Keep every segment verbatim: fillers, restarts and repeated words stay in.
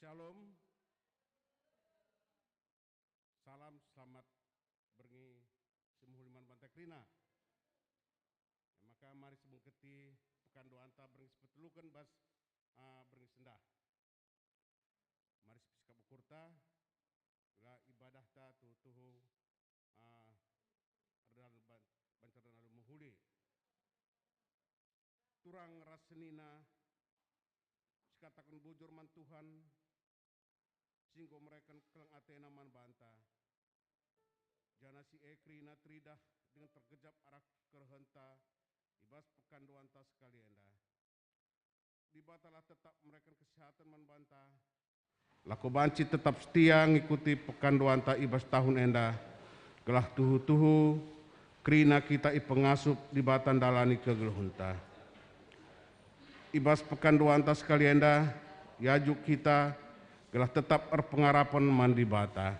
Shalom. Salam selamat berngi si mehuli man banta kerina. Maka mari sibengketi pekandoanta berngi si peteluken bas, ah, berngi sendah. Mari sisikap ukurta, gelah ibadahta tuhu-tuhu, ah, erdalan ban-, bancar dalan alu mehuli. Turang ras senina, sikataken bujur man Tuhan, si enggo mereken keleng atena man banta. Janah si e kerina teridah dingen tergejap arah kerehenta i bas pekandoanta sekali enda. Dibatalah tetap mereken kesehaten man banta. Lako banci tetap setia ngikuti pekandoanta i bas tahun enda, gelah tuhu-tuhu kerina kita ipengasup Dibata ndalani kegeluhenta. I bas pekandoanta sekali enda, iajuk kita gelah tetap erpengarapen man Dibata.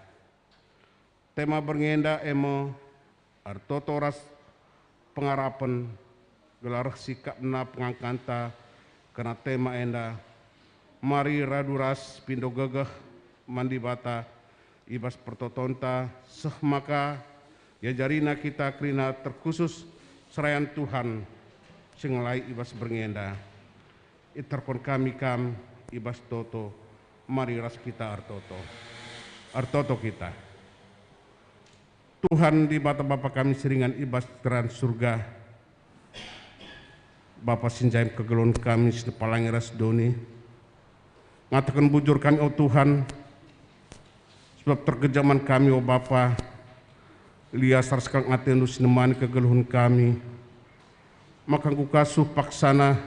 Tema berngi enda e me, ertoto ras pengarapen, gelah reh sikapna pengangkanta kerna tema enda. Mari radu ras pindo gegeh man Dibata i bas pertotonta, seh maka iajariNa kita kerina terkhusus serayan Tuhan si ngelai i bas berngi enda. Iterkon kami kam i bas toto, mari ras kita ertoto. Ertoto kita. Tuhan Dibata Bapa kami si ringan i bas kerajaan Surga, Bapa si njaim kegeluhen kami si nepalangi ras doni. Ngataken bujur kami, o Tuhan, sebab tergejap man kami, o Bapa, lias ras keleng ateNdu si nemani kegeluhen kami. Maka enggo ka seh paksana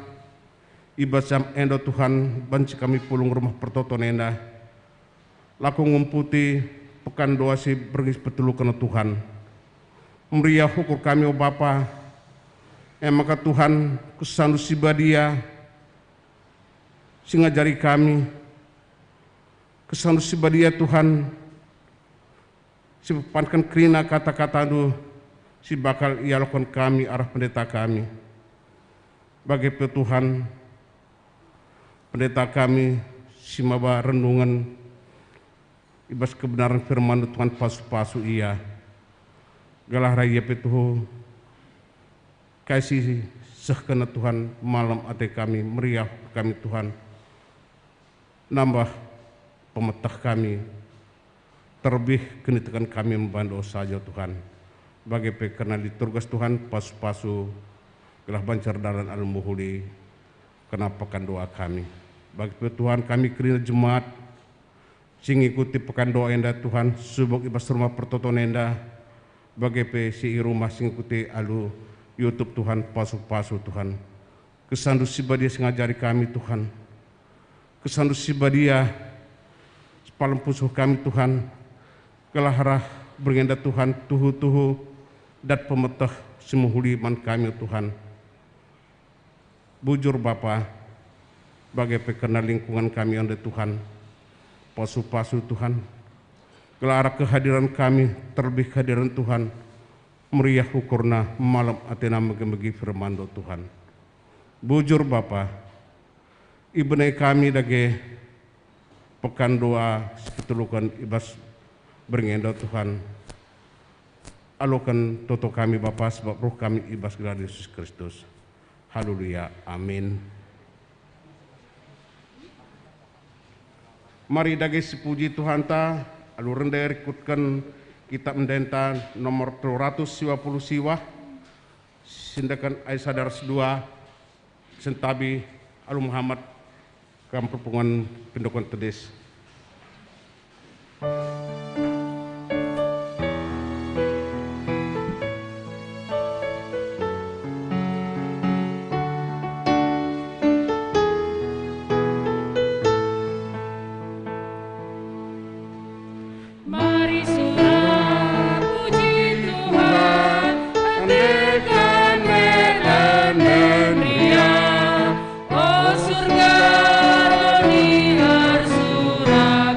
i bas jam enda, Tuhan, banci kami pulung rumah pertoton enda. Lako ngumputi pekandoa si berngi si peteluken, o Tuhan. Meriah ukur kami, o Bapa. E maka, Tuhan, kesandu si badia si ngajari kami. Kesandu si badia, Tuhan, si pepanken kerina kata-kataNdu si bakal ialoken kami arah pendeta kami. Bage pe, Tuhan, pendeta kami si maba renungen i bas kebenaran firman-Mu, Tuhan, pasu-pasu ia, gelah reh ia pe tuhu kai si sehkenna, Tuhan, malem ate kami, meriah kami, Tuhan. Nambah pemeteh kami, terlebih kiniteken kami man bandu saja, Tuhan. Bage pe kerna liturgis, Tuhan, pasu-pasu gelah banci erdalan alu mehuli kerna pekandoa kami. Bage pe, Tuhan, kami kerina jemaat si ngikuti pekandoa enda, Tuhan, subuk i bas rumah pertoton enda, bage pe si i rumah si ngikuti alu YouTube, Tuhan, pasu-pasu, Tuhan. KesanNdu si Badia si ngajari kami, Tuhan. KesanNdu si Badia si pulung pusuh kami, Tuhan. Gelah reh berngi enda, Tuhan, tuhu-tuhu dat pemeteh si mehuli man kami, Tuhan. Bujur, Bapa, bage pe kerna lingkungan kami enda, Tuhan. Pasu-pasu, Tuhan. Gelah arah kehadiran kami, terlebih kehadiran Tuhan, meriah ukurna, malem atena megi-megi firman-Mu, Tuhan. Bujur, Bapa, ibenehi kami dage pekandoa si peteluken i bas berngi enda, Tuhan. Aloken toto kami, Bapa, sebab reh kami i bas gelar Yesus Kristus. Haleluya. Amin. Mari dage sipuji Tuhanta, alu rende rikutken Kitap Endenta nomor telu ratus siwa puluh siwa, sindeken ayat sada ras dua, sentabi alu mehamat kam perpulungen pindoken tedis. Mari sura puji Tuhan, endeken melen-melen ia. O surga, doni ersuraken.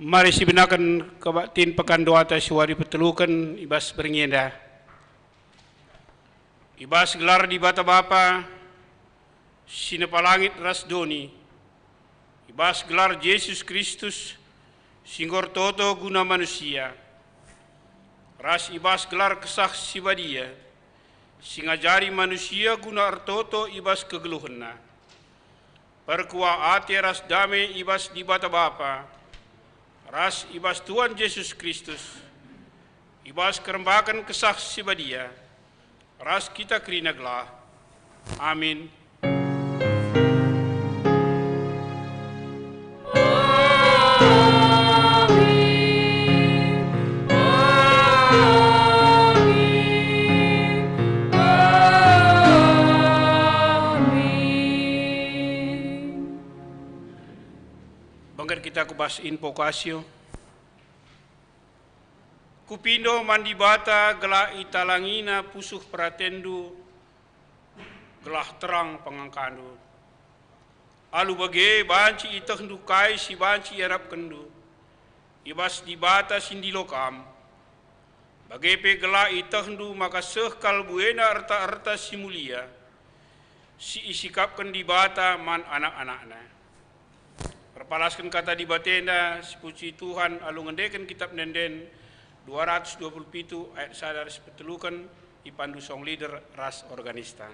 Mari sibenaken kebaktin pekan dua ata si wari peteluken i bas berngi enda. I bas gelar Dibata Bapa, si nepa langit ras doni, i bas gelar Jesus Kristus, si enggo ertoto guna manusia, ras i bas gelar Kesah Si Badia, si ngajari manusia guna ertoto i bas kegeluhenna. Perkuah ate ras dame i bas Dibata Bapa, ras i bas Tuhan Jesus Kristus, i bas kerembaken Kesah Si Badia, ras kita kerina gelah. Amin. Bengket kita ku bas invokasio. Kupindo man Dibata gelah italangina pusuh peratenndu, gelah terang pengangkandu. Alu bage banci ietehndu kai si banci iarapkenndu i bas Dibata si ndilo kam, bage pe gelah ietehndu maka seh kal buena erta-erta si mulia si isikapken Dibata man anak-anakNa. Erpalasken kata Dibata enda, sipuji Tuhan alu ngendeken Kitap Ende-enden dua ratus dua puluh pitu ayat sada ras peteluken, ipandu song leader ras organista.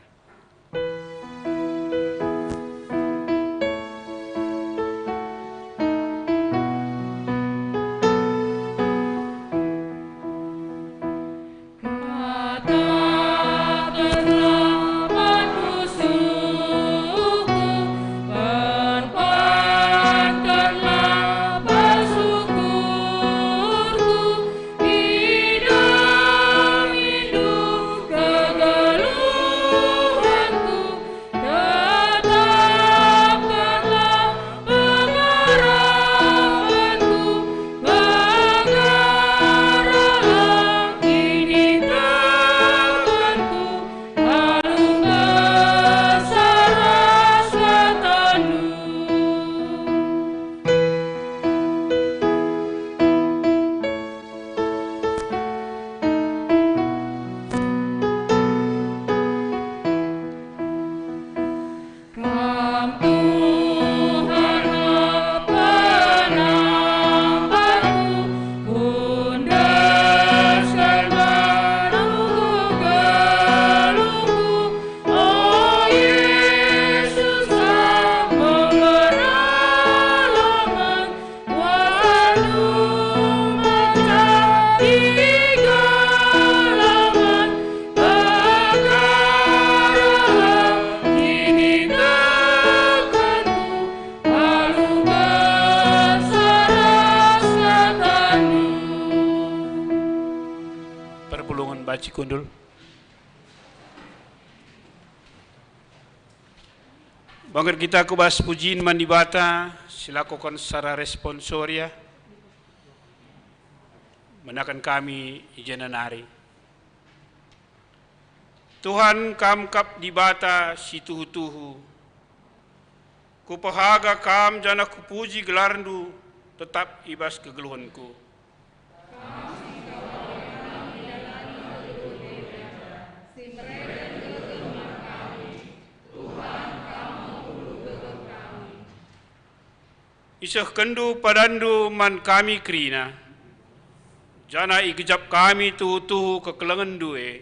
Katakenlah man musuhku, perpankanlah persyukurku, idahindu kegeluhenku, tetapkanlah pengarapanku, pengaralah kiniteken, alu besar ras ketandu. Kam Tuhan penampakku, kuendesken baru geluhku. O Yesus, Kam pengaralangen, waduh menjadi galangan, pengaralah kinitekenku, alu besar ras ketandu. Perpulungen banci kundul. Bangket kita ku bas pujin man Dibata, silakoken secara responsoria, menaken kami i jenda nari. Tuhan, Kam kap Dibata si tuhu-tuhu. Kupehaga Kam janah kupuji gelarNdu tetap i bas kegeluhenku. IsehkenNdu padanNdu man kami kerina, janah igejap kami tuhu-tuhu kekelengenNdu e.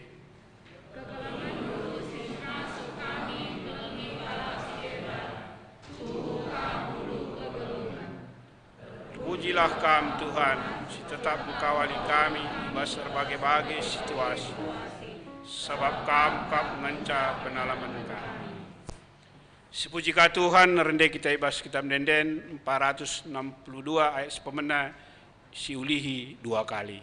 Pujilah Kam, Tuhan, si tetap engkawali kami i bas erbage-bage situasi, sabap Kam kap ngenca penalamen kami. Sipuji ka Tuhan, rende kita i bas Kitab Ende-enden empat ratus enam puluh dua ayat sepemena, siulihi dua kali.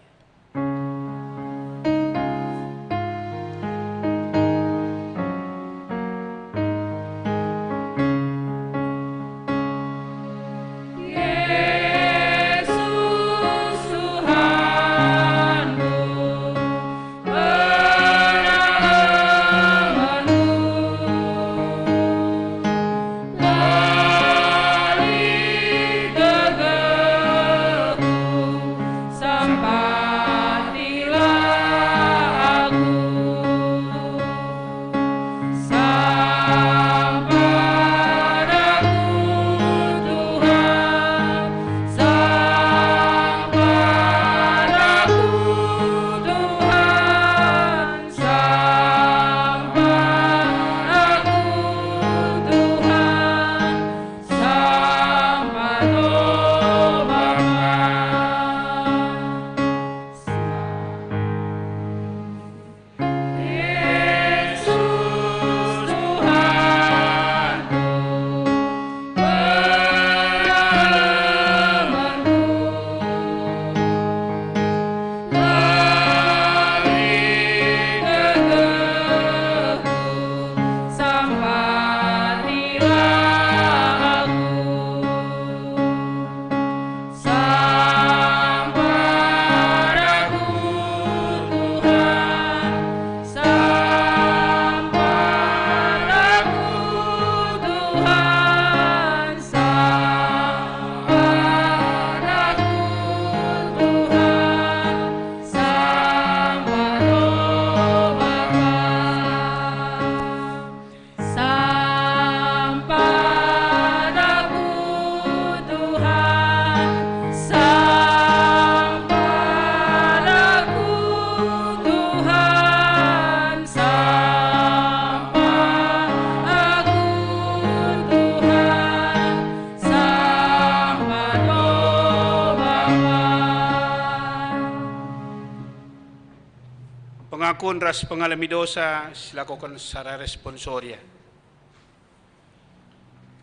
Kun ras pengalemi dosa silakoken secara responsoria.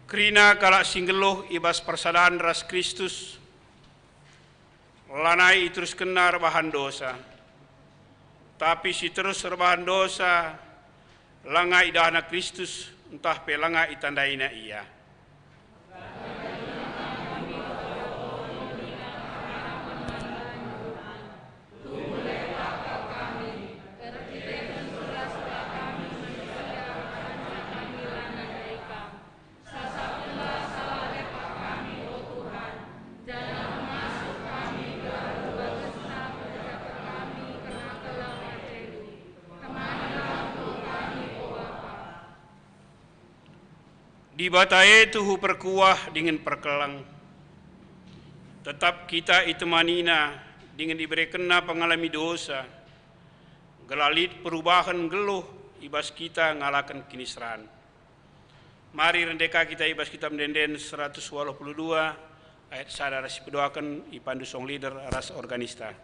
Kerina kalak si nggeluh i bas persadan ras Kristus, lanai iteruskenna erbahan dosa. Tapi si terus erbahan dosa, langa idahna Kristus, ntah pe langa itandaina Ia. Dibata e tuhu perkuah dingen perkeleng. Tetap kita itemaniNa dingen iberekenNa pengalemi dosa, gelah lit perubahen nggeluh i bas kita ngalaken kiniseran. Mari rende ka kita i bas Kitab Ende-enden seratus waluh puluh dua, ayat sada ras sipedoaken, ipandu song leader ras organista.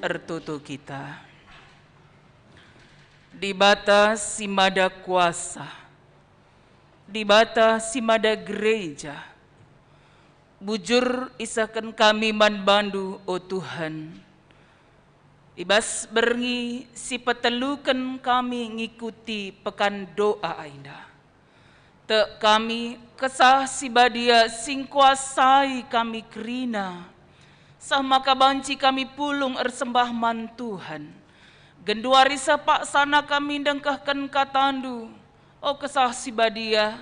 Ertoto kita. Dibata si mada kuasa, Dibata si mada gereja, bujur isehken kami man bandu, o Tuhan. I bas berngi si peteluken kami ngikuti pekan doa enda. Tek kami, Kesah Si Badia si ngkuasai kami kerina, seh maka banci kami pulung ersembah man Tuhan. Genduari seh paksana kami ndengkehken katandu, o Kesah Si Badia,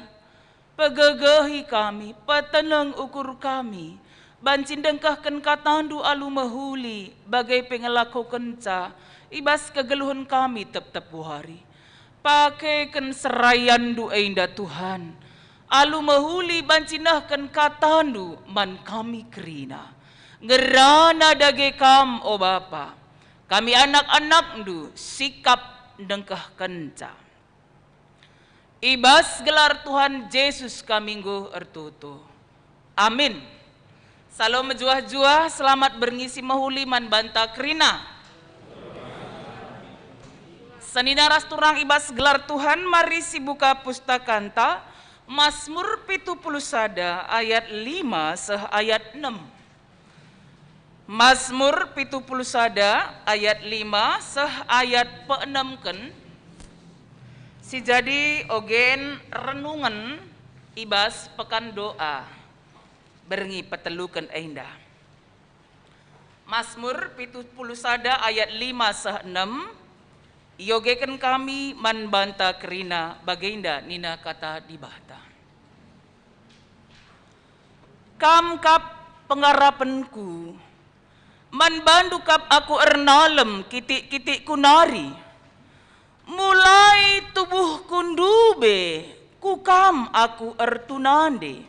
pegegehi kami, peteneng ukur kami, banci ndengkehken katandu alu mehuli, bage pe ngelakokenca i bas kegeluhen kami tep-tep wari. Pakeken seraianndu enda, Tuhan, alu mehuli banci nehken katandu man kami kerina. Ngerana dage Kam, o Bapa, kami anak-anakndu sikap ndengkehkenca. I bas gelar Tuhan Jesus kami enggo ertoto. Amin. Salo mejuah-juah, selamat berngi si mehuli man banta kerina. Senina ras turang i bas gelar Tuhan, mari sibuka pustakanta, Masmur pitu puluh sada ayat lima seh ayat enem. Masmur pitu puluh sada ayat lima seh ayat peenemken, si jadi ogen renungen i bas pekan doa berngi peteluken enda. Masmur pitu puluh sada ayat lima seh enem, iogeken kami man banta kerina, bagenda nina Kata Dibata. Kam kap pengarapenku, Man bandu kap aku ernalem kitik-kitikku nari. Mulai tubuhku ndube, ku kam aku ertunande.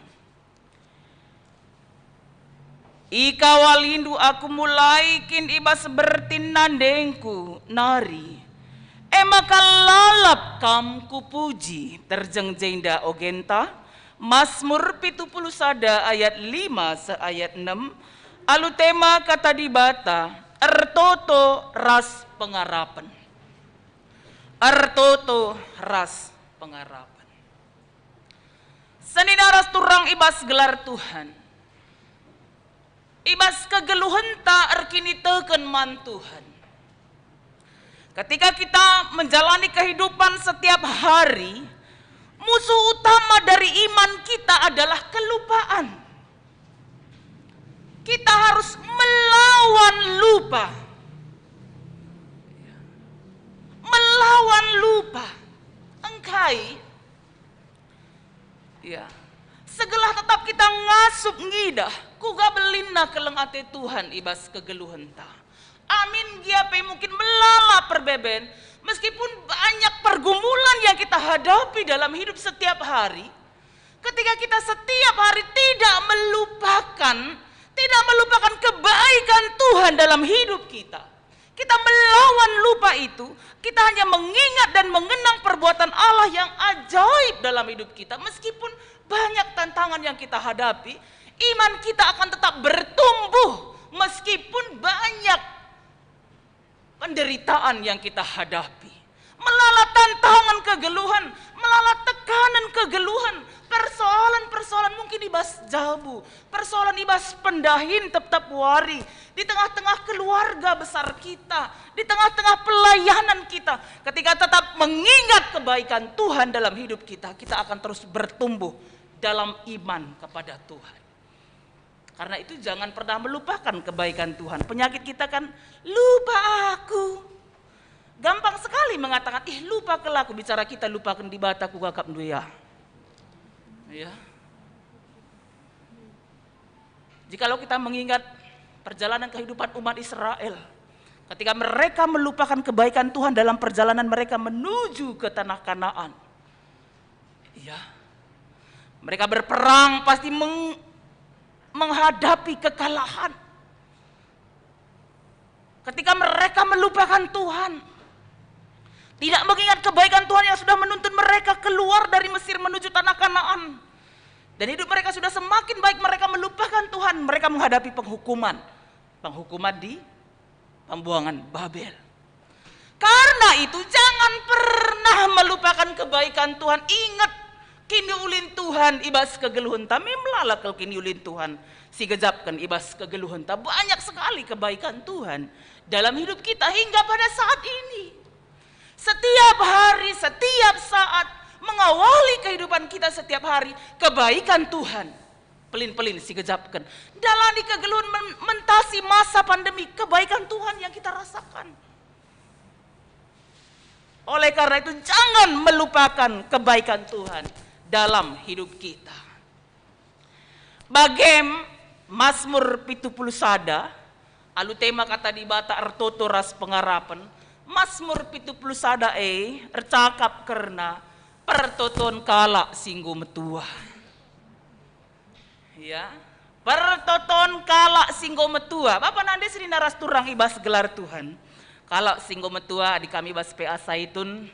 Ikawalindu aku mulai kin i bas bertin nandengku nari. E maka lalap kam kupuji. Terjeng jenda ogenta, Masmur pitu puluh sada ayat lima seh ayat enem, alu tema Kata Dibata, ertoto ras pengarapen. Ertoto ras pengarapen. Senina ras turang i bas gelar Tuhan, i bas kegeluhenta erkiniteken man Tuhan. Ketika kita menjalani kehidupan setiap hari, musuh utama dari iman kita adalah kelupaan. Kita harus melawan lupa. Melawan lupa. Engkai? Ya. Segelah tetap kita ngasup ngidah, kuga belinna keleng ate Tuhan i bas kegeluhenta. Amin gia pe mungkin melala perbeben, meskipun banyak pergumulan yang kita hadapi dalam hidup setiap hari, ketika kita setiap hari tidak melupakan, tidak melupakan kebaikan Tuhan dalam hidup kita, kita melawan lupa itu, kita hanya mengingat dan mengenang perbuatan Allah yang ajaib dalam hidup kita, meskipun banyak tantangan yang kita hadapi, iman kita akan tetap bertumbuh meskipun banyak penderitaan yang kita hadapi, melala tantangan kegeluhen, melala tekanan kegeluhen, persoalan-persoalan mungkin i bas jabu, persoalan i bas pendahin tep-tep wari, di tengah-tengah keluarga besar kita, di tengah-tengah pelayanan kita, ketika tetap mengingat kebaikan Tuhan dalam hidup kita, kita akan terus bertumbuh dalam iman kepada Tuhan. Karena itu, jangan pernah melupakan kebaikan Tuhan. Penyakit kita kan, "Lupa aku." Gampang sekali mengatakan, "Ih, lupa kelaku." Bicara kita lupakan Dibata, kuga kap ndu ia. Ya. Jikalau kita mengingat perjalanan kehidupan umat Israel, ketika mereka melupakan kebaikan Tuhan dalam perjalanan mereka menuju ke tanah Kanaan, ya, mereka berperang pasti meng-, menghadapi kekalahan. Ketika mereka melupakan Tuhan, tidak mengingat kebaikan Tuhan yang sudah menuntun mereka keluar dari Mesir menuju tanah Kanaan, dan hidup mereka sudah semakin baik, mereka melupakan Tuhan, mereka menghadapi penghukuman, penghukuman di pembuangan Babel. Karena itu, jangan pernah melupakan kebaikan Tuhan. Inget kiniulin Tuhan i bas kegeluhenta. Melala kal kiniulin Tuhan si gejapken i bas kegeluhenta. Banyak sekali kebaikan Tuhan dalam hidup kita hingga pada saat ini. Setiap hari, setiap saat, mengawali kehidupan kita setiap hari, kebaikan Tuhan pelin-pelin si gejapken. Dalani kegeluhen men-, mentasi masa pandemi, kebaikan Tuhan yang kita rasakan. Oleh karena itu, jangan melupakan kebaikan Tuhan dalam hidup kita. Bagem Masmur pitu puluh sada, alu tema Kata Dibata ertoto ras pengarapen, Masmur pitu puluh sada e ercakap kerna pertoton kalak si enggo metua. Ya, pertoton kalak si enggo metua. Bapa nande senina ras turang i bas gelar Tuhan. Kalak si enggo metua adi kami bas P A Saitun,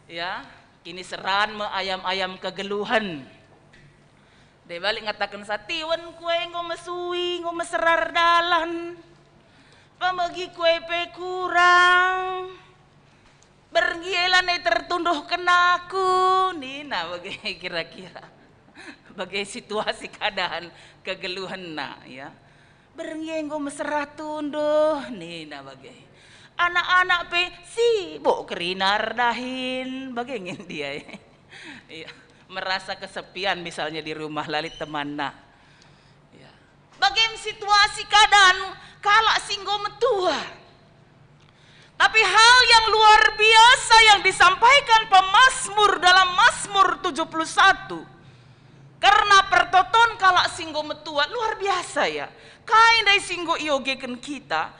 ya, kiniseran me ayam-ayam kegeluhen. Dibalik ngataken satiwen kue enggo mesui, enggo meserar dalan. Pemegi kue pe kurang. Berngi e lanai tertunduhken aku, nina bage kira-kira. Bage situasi keadaan kegeluhenna, ya. Berngi e enggo mesera tunduh, nina bage. Anak-anak pe sibuk kerina erdahin, bage nge dia, ya. Iya, merasa kesepian misalnya di rumah, la lit temanna. Ya. Bagem situasi keadaan kalak si enggo metua. Tapi hal yang luar biasa yang disampaikan pemasmur dalam Masmur tujuh puluh satu, Kerna pertoton kalak si enggo metua luar biasa, ya. Kai ndai si enggo iogeken kita?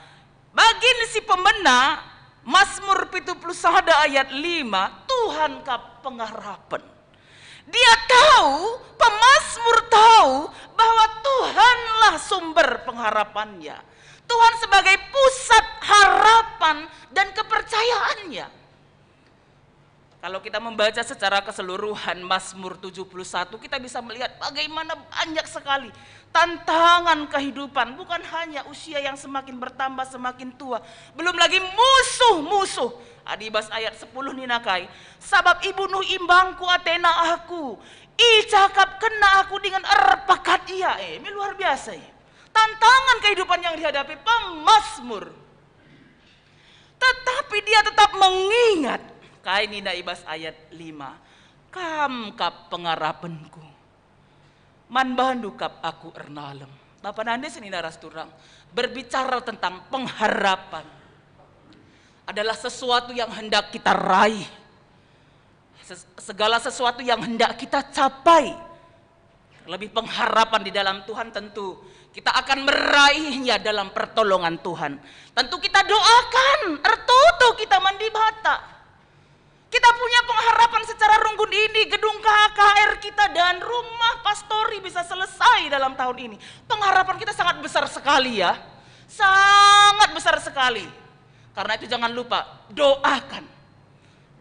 Bagin si pemena, Masmur pitu puluh sada ayat lima, Tuhan kap pengharapen. Dia tahu, pemasmur tahu bahwa Tuhanlah sumber pengharapannya. Tuhan sebagai pusat harapan dan kepercayaannya. Kalau kita membaca secara keseluruhan Mazmur tujuh puluh satu, kita bisa melihat bagaimana banyak sekali tantangan kehidupan, bukan hanya usia yang semakin bertambah, semakin tua, belum lagi musuh-musuh. Adi bas ayat sepuluh nina kai, "Sabap ibunuh imbangku atena aku, icakapkenna aku dingen erpekat ia." Eh, ini luar biasa, ya. Tantangan kehidupan yang dihadapi pemazmur. Tetapi dia tetap mengingat, kai nina i bas ayat lima, "Kam kap pengarapenku, man bandu kap aku ernalem." Bapa nande senina ras turang, berbicara tentang pengharapan adalah sesuatu yang hendak kita raih. Ses-, segala sesuatu yang hendak kita capai, terlebih pengharapan di dalam Tuhan, tentu kita akan meraihnya dalam pertolongan Tuhan. Tentu kita doakan, ertoto kita man Dibata. Kita punya pengharapan secara runggun ini, gedung K K R kita dan rumah pastori bisa selesai dalam tahun ini. Pengharapan kita sangat besar sekali, ya. Sangat besar sekali. Karena itu jangan lupa doakan.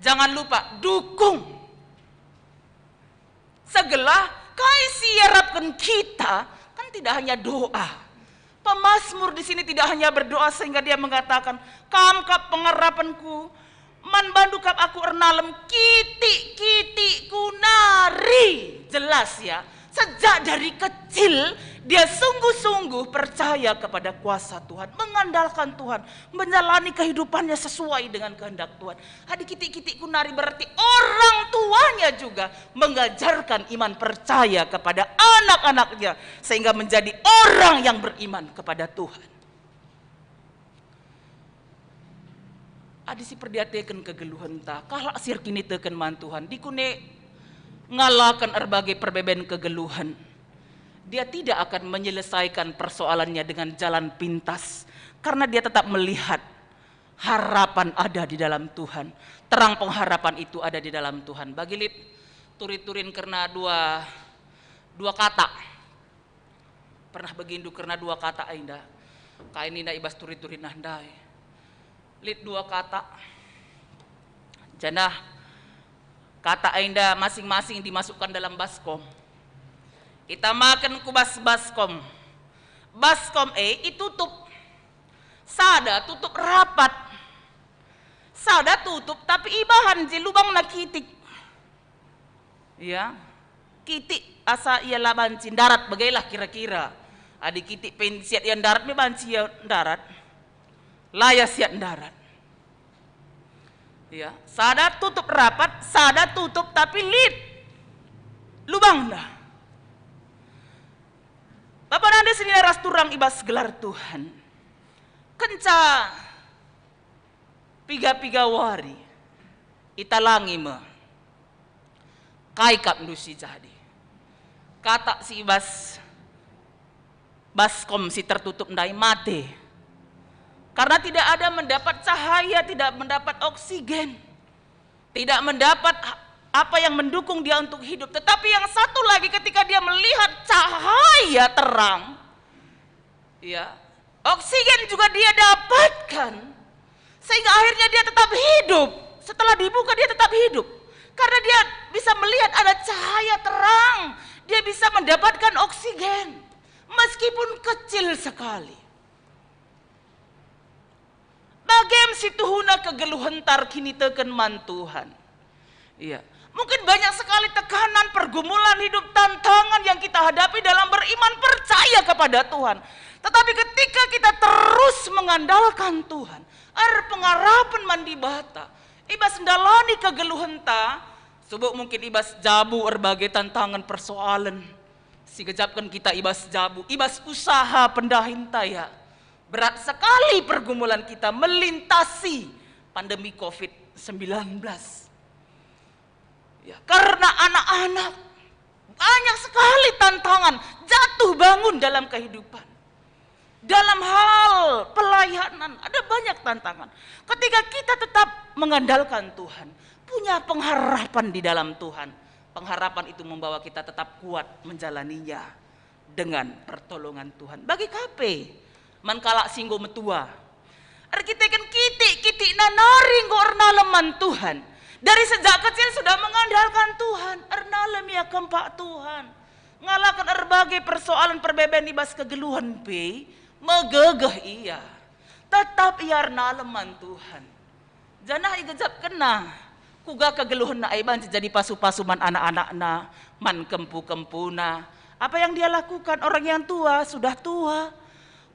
Jangan lupa dukung. Segelah kai si iarapken kita, kan tidak hanya doa. Pemasmur di sini tidak hanya berdoa sehingga dia mengatakan, "Kam kap pengarapenku, man bandu kap aku ernalem, kitik-kitikku nari." Jelas, ya, sejak dari kecil dia sungguh-sungguh percaya kepada kuasa Tuhan, mengandalkan Tuhan, menjalani kehidupannya sesuai dengan kehendak Tuhan. Adi kitik-kitikku nari berarti orang tuanya juga mengajarkan iman percaya kepada anak-anaknya, sehingga menjadi orang yang beriman kepada Tuhan. Adi si perdiateken kegeluhenta, kalak si erkiniteken man Tuhan, dikune ngalaken erbage perbeben kegeluhen, dia tidak akan menyelesaikan persoalannya dengan jalan pintas, karena dia tetap melihat harapan ada di dalam Tuhan. Terang pengharapan itu ada di dalam Tuhan. Bagi lit turi-turin kerna dua, dua kata. Pernah begindu kerna dua kata enda. Kai nina i bas turi-turin nah ndai. Lit dua kata. Janah kata enda masing-masing dimasukkan dalam baskom. Itamaken ku bas baskom. Baskom e itutup. Sada tutup rapat. Sada tutup tapi ibahan je lubangna kitik. Ya. Kitik asa ia la banci ndarat, bagailah kira-kira. Adi kitik pe siat ia ndarat me banci ia ndarat. La ia siat ndarat. Ya, sada tutup rapat, sada tutup tapi lit lubangna. Bapa nande senina ras turang i bas gelar Tuhan. Kenca piga-piga wari italangi me kai kap ndu si jadi. Kata si i bas baskom si tertutup ndai mate. Karena tidak ada mendapat cahaya, tidak mendapat oksigen, tidak mendapat apa yang mendukung dia untuk hidup. Tetapi yang satu lagi, ketika dia melihat cahaya terang, ya, oksigen juga dia dapatkan, sehingga akhirnya dia tetap hidup. Setelah dibuka, dia tetap hidup. Karena dia bisa melihat ada cahaya terang, dia bisa mendapatkan oksigen, meskipun kecil sekali. Bagem situhuna kegeluhenta erkiniteken man Tuhan. Iya. Mungkin banyak sekali tekanan, pergumulan hidup, tantangan yang kita hadapi dalam beriman percaya kepada Tuhan. Tetapi ketika kita terus mengandalkan Tuhan, erpengarapen man Dibata, i bas ndalani kegeluhenta, subuk mungkin i bas jabu erbage tantangan persoalen si gejapken kita i bas jabu, i bas usaha pendahinta, ya. Berat sekali pergumulan kita melintasi pandemi covid sembilan belas. Ya, karena anak-anak Banyak sekali tantangan jatuh bangun dalam kehidupan. Dalam hal pelayanan, ada banyak tantangan. Ketika kita tetap mengandalkan Tuhan, punya pengharapan di dalam Tuhan, pengharapan itu membawa kita tetap kuat menjalaninya dengan pertolongan Tuhan. Bage ka pe man kalak si enggo metua. Erkiteken kitik-kitikna nari enggo ernalem man Tuhan. Dari sejak kecil sudah mengandalkan Tuhan, ernalem ia kempak Tuhan. Ngalaken erbage persoalan perbeben i bas kegeluhen pe, megegeh ia. Tetap ia ernalem man Tuhan. Janah igejapkenna kuga kegeluhenna e banci jadi pasu-pasu man anak-anakna, man kempu-kempuna. Apa yang dia lakukan? Orang yang tua, sudah tua,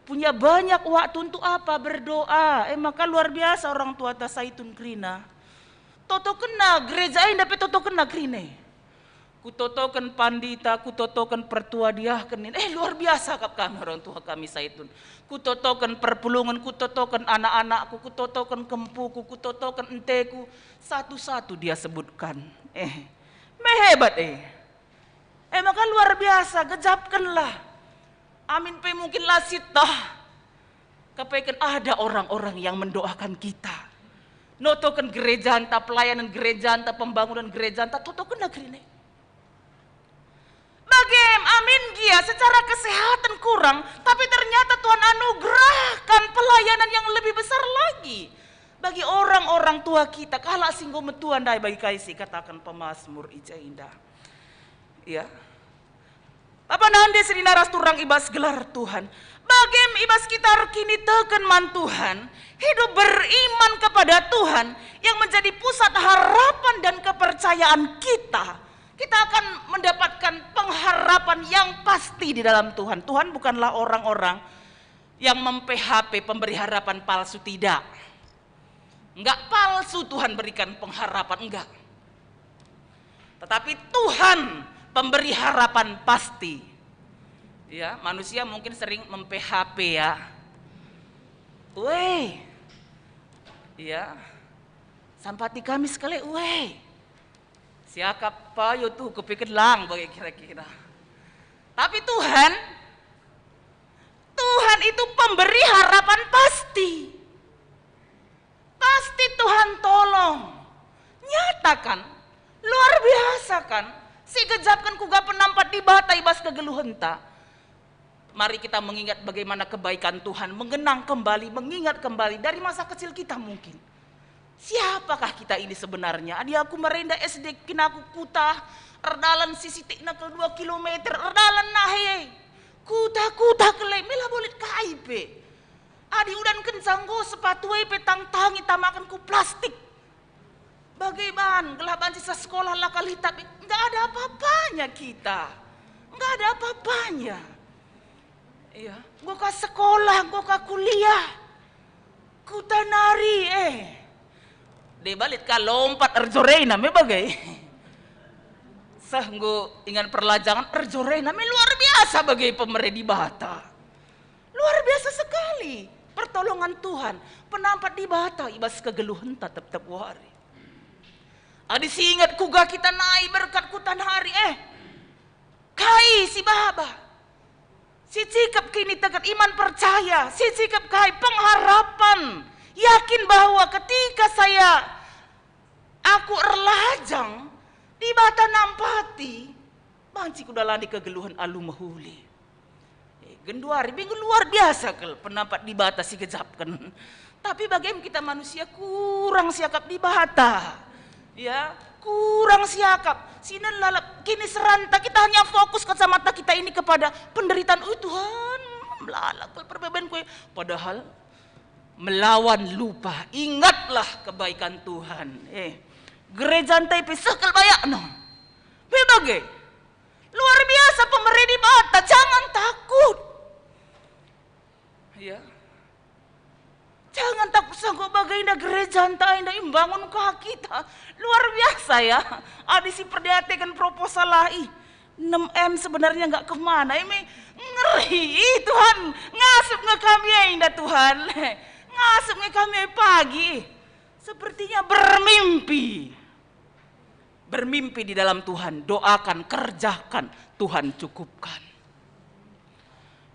punya banyak waktu untuk apa? Berdoa. E maka luar biasa orang tua ta Saitun kerina. Totokenna gereja enda pe totokenna kerina. Kutotoken pandita, kutotoken pertua diaken nina. Eh, luar biasa kap kami orang tua kami Saitun. Kutotoken perpulungen, kutotoken anak-anakku, kutotoken kempuku, kutotoken enteku. Satu-satu dia sebutkan. Eh, me hebat, eh. Eh, maka luar biasa, gejapkenlah. Amin pe mungkin la sieteh. Kepeken ada orang-orang yang mendoakan kita. Notoken gerejanta, pelayanan gerejanta, pembangunan gerejanta, totokenna kerina. Bage amin gia secara kesehatan kurang, tapi ternyata Tuhan anugerahkan pelayanan yang lebih besar lagi bagi orang-orang tua kita, kalak si enggo metua ndai, bagi kai si ikataken pemazmur i jenda. Ya. Bapa nande senina ras turang i bas gelar Tuhan. Bage me i bas kita erkiniteken man Tuhan, hidup beriman kepada Tuhan yang menjadi pusat harapan dan kepercayaan kita, kita akan mendapatkan pengharapan yang pasti di dalam Tuhan. Tuhan bukanlah orang-orang yang mem-P H P, pemberi harapan palsu, tidak. Enggak palsu Tuhan berikan pengharapan, enggak. Tetapi Tuhan pemberi harapan pasti. Ya, manusia mungkin sering mem-P H P ya. Weh. Ya. Sampati kami sekali, weh. Siakap payo tuh kupikir lang bagi kira-kira. Tapi Tuhan, Tuhan itu pemberi harapan pasti. Pasti Tuhan tolong. Nyata kan? Luar biasa kan? Si gejapken kuga penampat Dibata i bas kegeluhenta. Mari kita mengingat bagaimana kebaikan Tuhan, mengenang kembali, mengingat kembali dari masa kecil kita mungkin. Siapakah kita ini sebenarnya? Adi aku merenda S D kin aku kutah, erdalan si sitikna kal dua kilometer, erdalan nahe. Kutah-kutah kal e, me labo lit kai pe. Adi udan kenca enggo sepatu e pe tangtangi tamaken ku plastik. Bage ban, gelah banci seh sekolah la kal itap, nggak ada apa-apanya kita. Nggak ada apa-apanya. Iya, enggo ka sekolah, enggo ka kuliah. Kuta nari, eh. Deba lit ka lompat erjorena me bage. Seh enggo ingan perlajangen erjorena me luar biasa bage pemere Dibata. Luar biasa sekali pertolongan Tuhan, penampat Dibata i bas kegeluhenta tep-tep wari. Adi siinget kuga kita nai berkat kuta nari, eh, kai si baba? Si cikap kiniteken iman percaya, si cikap kai pengharapan, yakin bahwa ketika saya, aku erlajang, Dibata nampati, banci kudalani kegeluhen alu mehuli. Eh, genduari minggu luar biasa kal penampat Dibata si gejapken. Tapi bage me kita manusia kurang siakap Dibata. Ya, kurang siakap. Sinen lalap kini seranta kita hanya fokus kacamata kita ini kepada penderitaan. "Ui Tuhan, melala kal perbebenku." Padahal melawan lupa, ingatlah kebaikan Tuhan. Eh, gereja ntai pe seh kal bayakna. Me bage. Luar biasa pemere Dibata, jangan takut. Ya. Jangan takut sanggup bagenda gereja ntai enda imbangun ka kita. Luar biasa ya. Adi si perdiateken proposal ai. Enam M sebenarnya nggak kemana. Ini ngeri. Ih, Tuhan, ngasup nge kami ai enda Tuhan. Ngasup nge kami ai pagi. Sepertinya bermimpi. Bermimpi di dalam Tuhan, doakan, kerjakan, Tuhan cukupkan.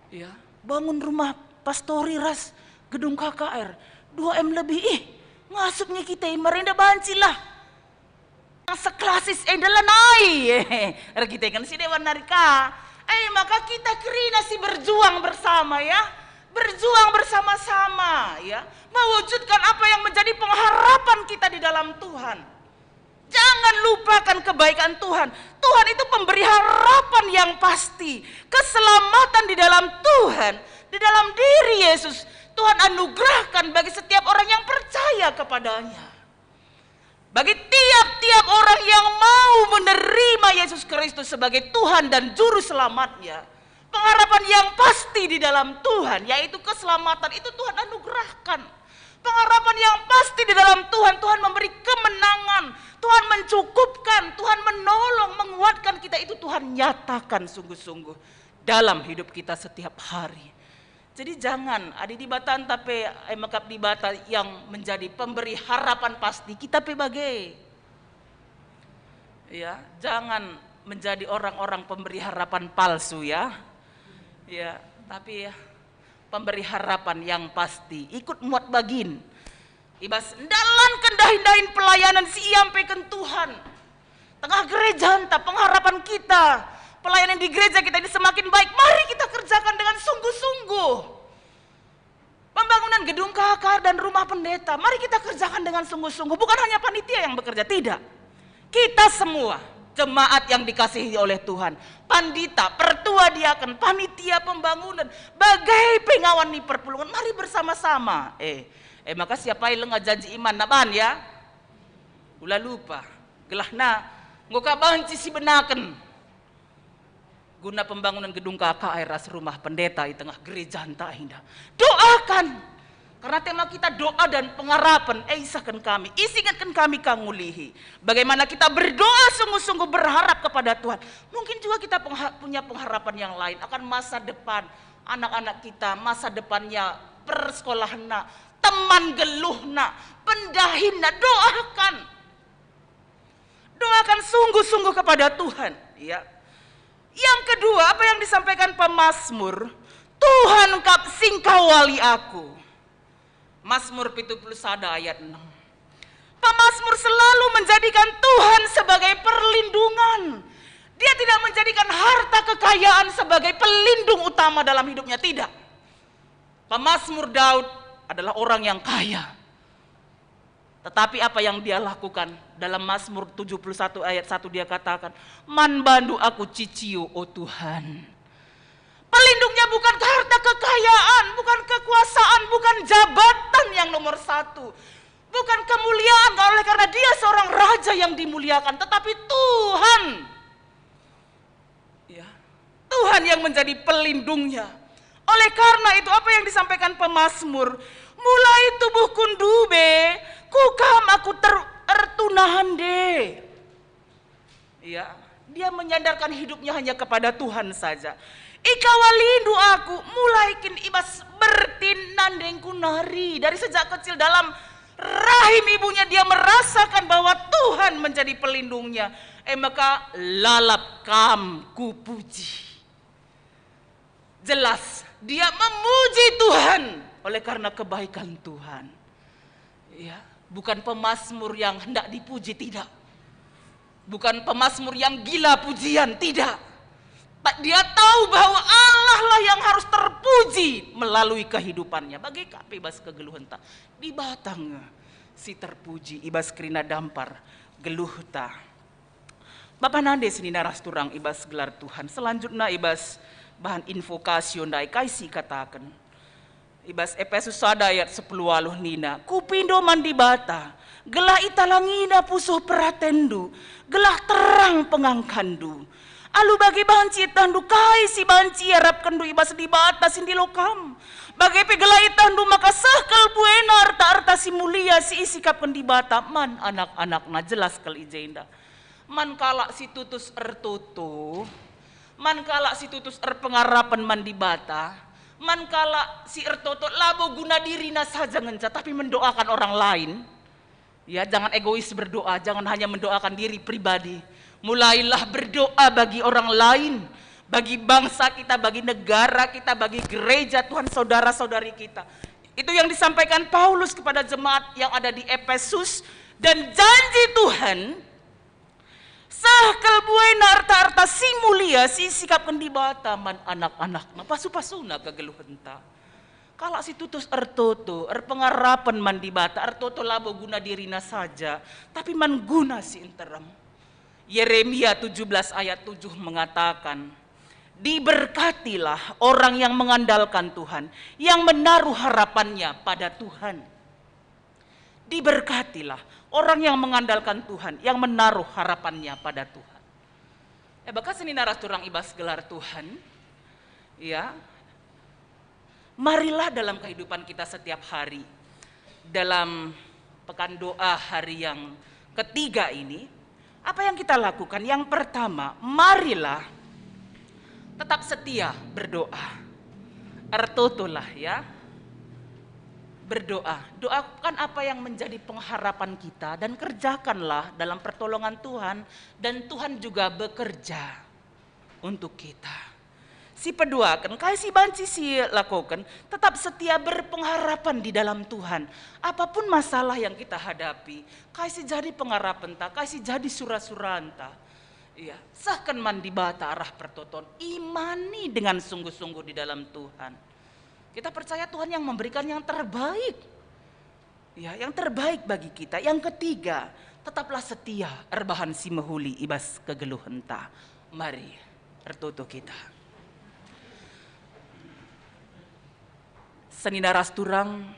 Ya, bangun rumah pastori ras gedung K K R, dua M lebih, ih, ngasup nge kita, mari enda bancilah. Yang seklasis enda lanai. Erkiteken si deban nari ka. Eh, maka kita kerina si berjuang bersama, ya. Berjuang bersama-sama, ya. Mewujudkan apa yang menjadi pengharapan kita di dalam Tuhan. Jangan lupakan kebaikan Tuhan. Tuhan itu pemberi harapan yang pasti. Keselamatan di dalam Tuhan, di dalam diri Yesus, Tuhan anugerahkan bagi setiap orang yang percaya kepada-Nya. Bagi tiap-tiap orang yang mau menerima Yesus Kristus sebagai Tuhan dan Juru Selamatnya, pengharapan yang pasti di dalam Tuhan, yaitu keselamatan, itu Tuhan anugerahkan. Pengharapan yang pasti di dalam Tuhan, Tuhan memberi kemenangan, Tuhan mencukupkan, Tuhan menolong, menguatkan kita, itu Tuhan nyatakan sungguh-sungguh dalam hidup kita setiap hari. Jadi jangan, adi Dibata ntah pe, eh, mekap Dibata yang menjadi pemberi harapan pasti, kita pe bage. Ya, jangan menjadi orang-orang pemberi harapan palsu, ya. Ya, tapi, ya, pemberi harapan yang pasti. Ikut muat bagin. I bas ndalanken dahin-dahin pelayanan si iampeken Tuhan. Tengah gerejanta, pengharapan kita, pelayanan di gereja kita ini semakin baik. Mari kita kerjakan dengan sungguh-sungguh. Pembangunan gedung K K R dan rumah pendeta, mari kita kerjakan dengan sungguh-sungguh. Bukan hanya panitia yang bekerja, tidak. Kita semua, jemaat yang dikasihi oleh Tuhan, pandita, pertua diaken, panitia pembangunan, bage pe ngawan ni perpulungen, mari bersama-sama. Eh, eh, maka siapa yang lenga janji iman naban, ya? Ula lupa. Gelahna, enggo ka banci sibenaken guna pembangunan gedung K K R ras rumah pendeta i tengah gerejanta enda. Doakan. Karena tema kita doa dan pengharapan, eh, isahken kami, isi ingetken kami ka ngulihi. Bagaimana kita berdoa sungguh-sungguh berharap kepada Tuhan. Mungkin juga kita pengha-, punya pengharapan yang lain akan masa depan anak-anak kita, masa depannya, persekolahanna, teman geluhna, pendahinna, doakan. Doakan sungguh-sungguh kepada Tuhan, ya. Yang kedua, apa yang disampaikan pemazmur? "Tuhan kap sing kawali aku." Mazmur pitu puluh sada ayat enam. Pemazmur selalu menjadikan Tuhan sebagai perlindungan. Dia tidak menjadikan harta kekayaan sebagai pelindung utama dalam hidupnya, tidak. Pemazmur Daud adalah orang yang kaya. Tetapi apa yang dia lakukan? Dalam Mazmur tujuh puluh satu ayat satu dia katakan, "Man bandu aku cicio, o Tuhan." Pelindungnya bukan harta kekayaan, bukan kekuasaan, bukan jabatan yang nomor satu, bukan kemuliaan, oleh karena dia seorang raja yang dimuliakan, tetapi Tuhan. Ya. Tuhan yang menjadi pelindungnya. Oleh karena itu, apa yang disampaikan pemazmur, "Mulai tubuhku ndube, ku Kam aku ter-, ertunahan de." Ya, dia menyandarkan hidupnya hanya kepada Tuhan saja. "Ikawalindu aku, mulai kin i bas bertin nandengku nari." Dari sejak kecil dalam rahim ibunya dia merasakan bahwa Tuhan menjadi pelindungnya. E maka, "Lalap Kam kupuji." Jelas, dia memuji Tuhan oleh karena kebaikan Tuhan. Ya, bukan pemazmur yang hendak dipuji, tidak. Bukan pemazmur yang gila pujian, tidak. Ta-, dia tahu bahwa Allah lah yang harus terpuji melalui kehidupannya. Bage ka pe bas kegeluhenta, Dibata nge si terpuji i bas kerina dampar geluhta. Bapa nande senina ras turang i bas gelar Tuhan. Selanjutna i bas bahan invokasio ndai kai si ikataken? I bas Epesus sada ayat sepuluh waluh nina, "Kupindo man Dibata, gelah italangina pusuh peratenndu, gelah terang pengangkanndu. Alu bage banci ietehndu kai si banci iarapkenndu i bas Dibata si ndilo kam. Bage pe gelah ietehndu maka seh kal buena erta-erta si mulia si isikapken Dibata man anak-anakNa." Jelas kal i jenda. Man kalak si tutus ertoto, man kalak si tutus erpengarapen man Dibata, man kalak si ertoto labo guna dirina saja ngenca, tapi mendoakan orang lain, Ya, jangan egois berdoa, jangan hanya mendoakan diri pribadi. Mulailah berdoa bagi orang lain, bagi bangsa kita, bagi negara kita, bagi gereja Tuhan, saudara-saudari kita. Itu yang disampaikan Paulus kepada jemaat yang ada di Efesus, dan janji Tuhan, seh kal buena arta-arta si mulia si isikapken Dibata man anak-anakNa, pasu-pasuna kegeluhenta. Kalak si tutus ertoto, erpengarapen man Dibata, ertoto labo guna dirina saja, tapi man guna si nterem. Yeremia tujuh belas ayat tujuh mengatakan, "Diberkatilah orang yang mengandalkan Tuhan, yang menaruh harapannya pada Tuhan." Diberkatilah orang yang mengandalkan Tuhan, yang menaruh harapannya pada Tuhan. Eh, baka senina ras turang i bas gelar Tuhan, ya, marilah dalam kehidupan kita setiap hari, dalam pekan doa hari yang ketiga ini, apa yang kita lakukan? Yang pertama, marilah tetap setia berdoa. Ertotolah, ya. Berdoa. Doakan apa yang menjadi pengharapan kita dan kerjakanlah dalam pertolongan Tuhan, dan Tuhan juga bekerja untuk kita. Si peduaken, kai si banci si lakoken, tetap setia berpengharapan di dalam Tuhan. Apapun masalah yang kita hadapi, kai si jadi pengarapenta, kai si jadi sura-suranta. Iya, sehken man Dibata arah pertoton, imani dengan sungguh-sungguh di dalam Tuhan. Kita percaya Tuhan yang memberikan yang terbaik. Ya, yang terbaik bagi kita. Yang ketiga, tetaplah setia erbahan si mehuli i bas kegeluhenta. Mari, ertoto kita. Senina ras turang,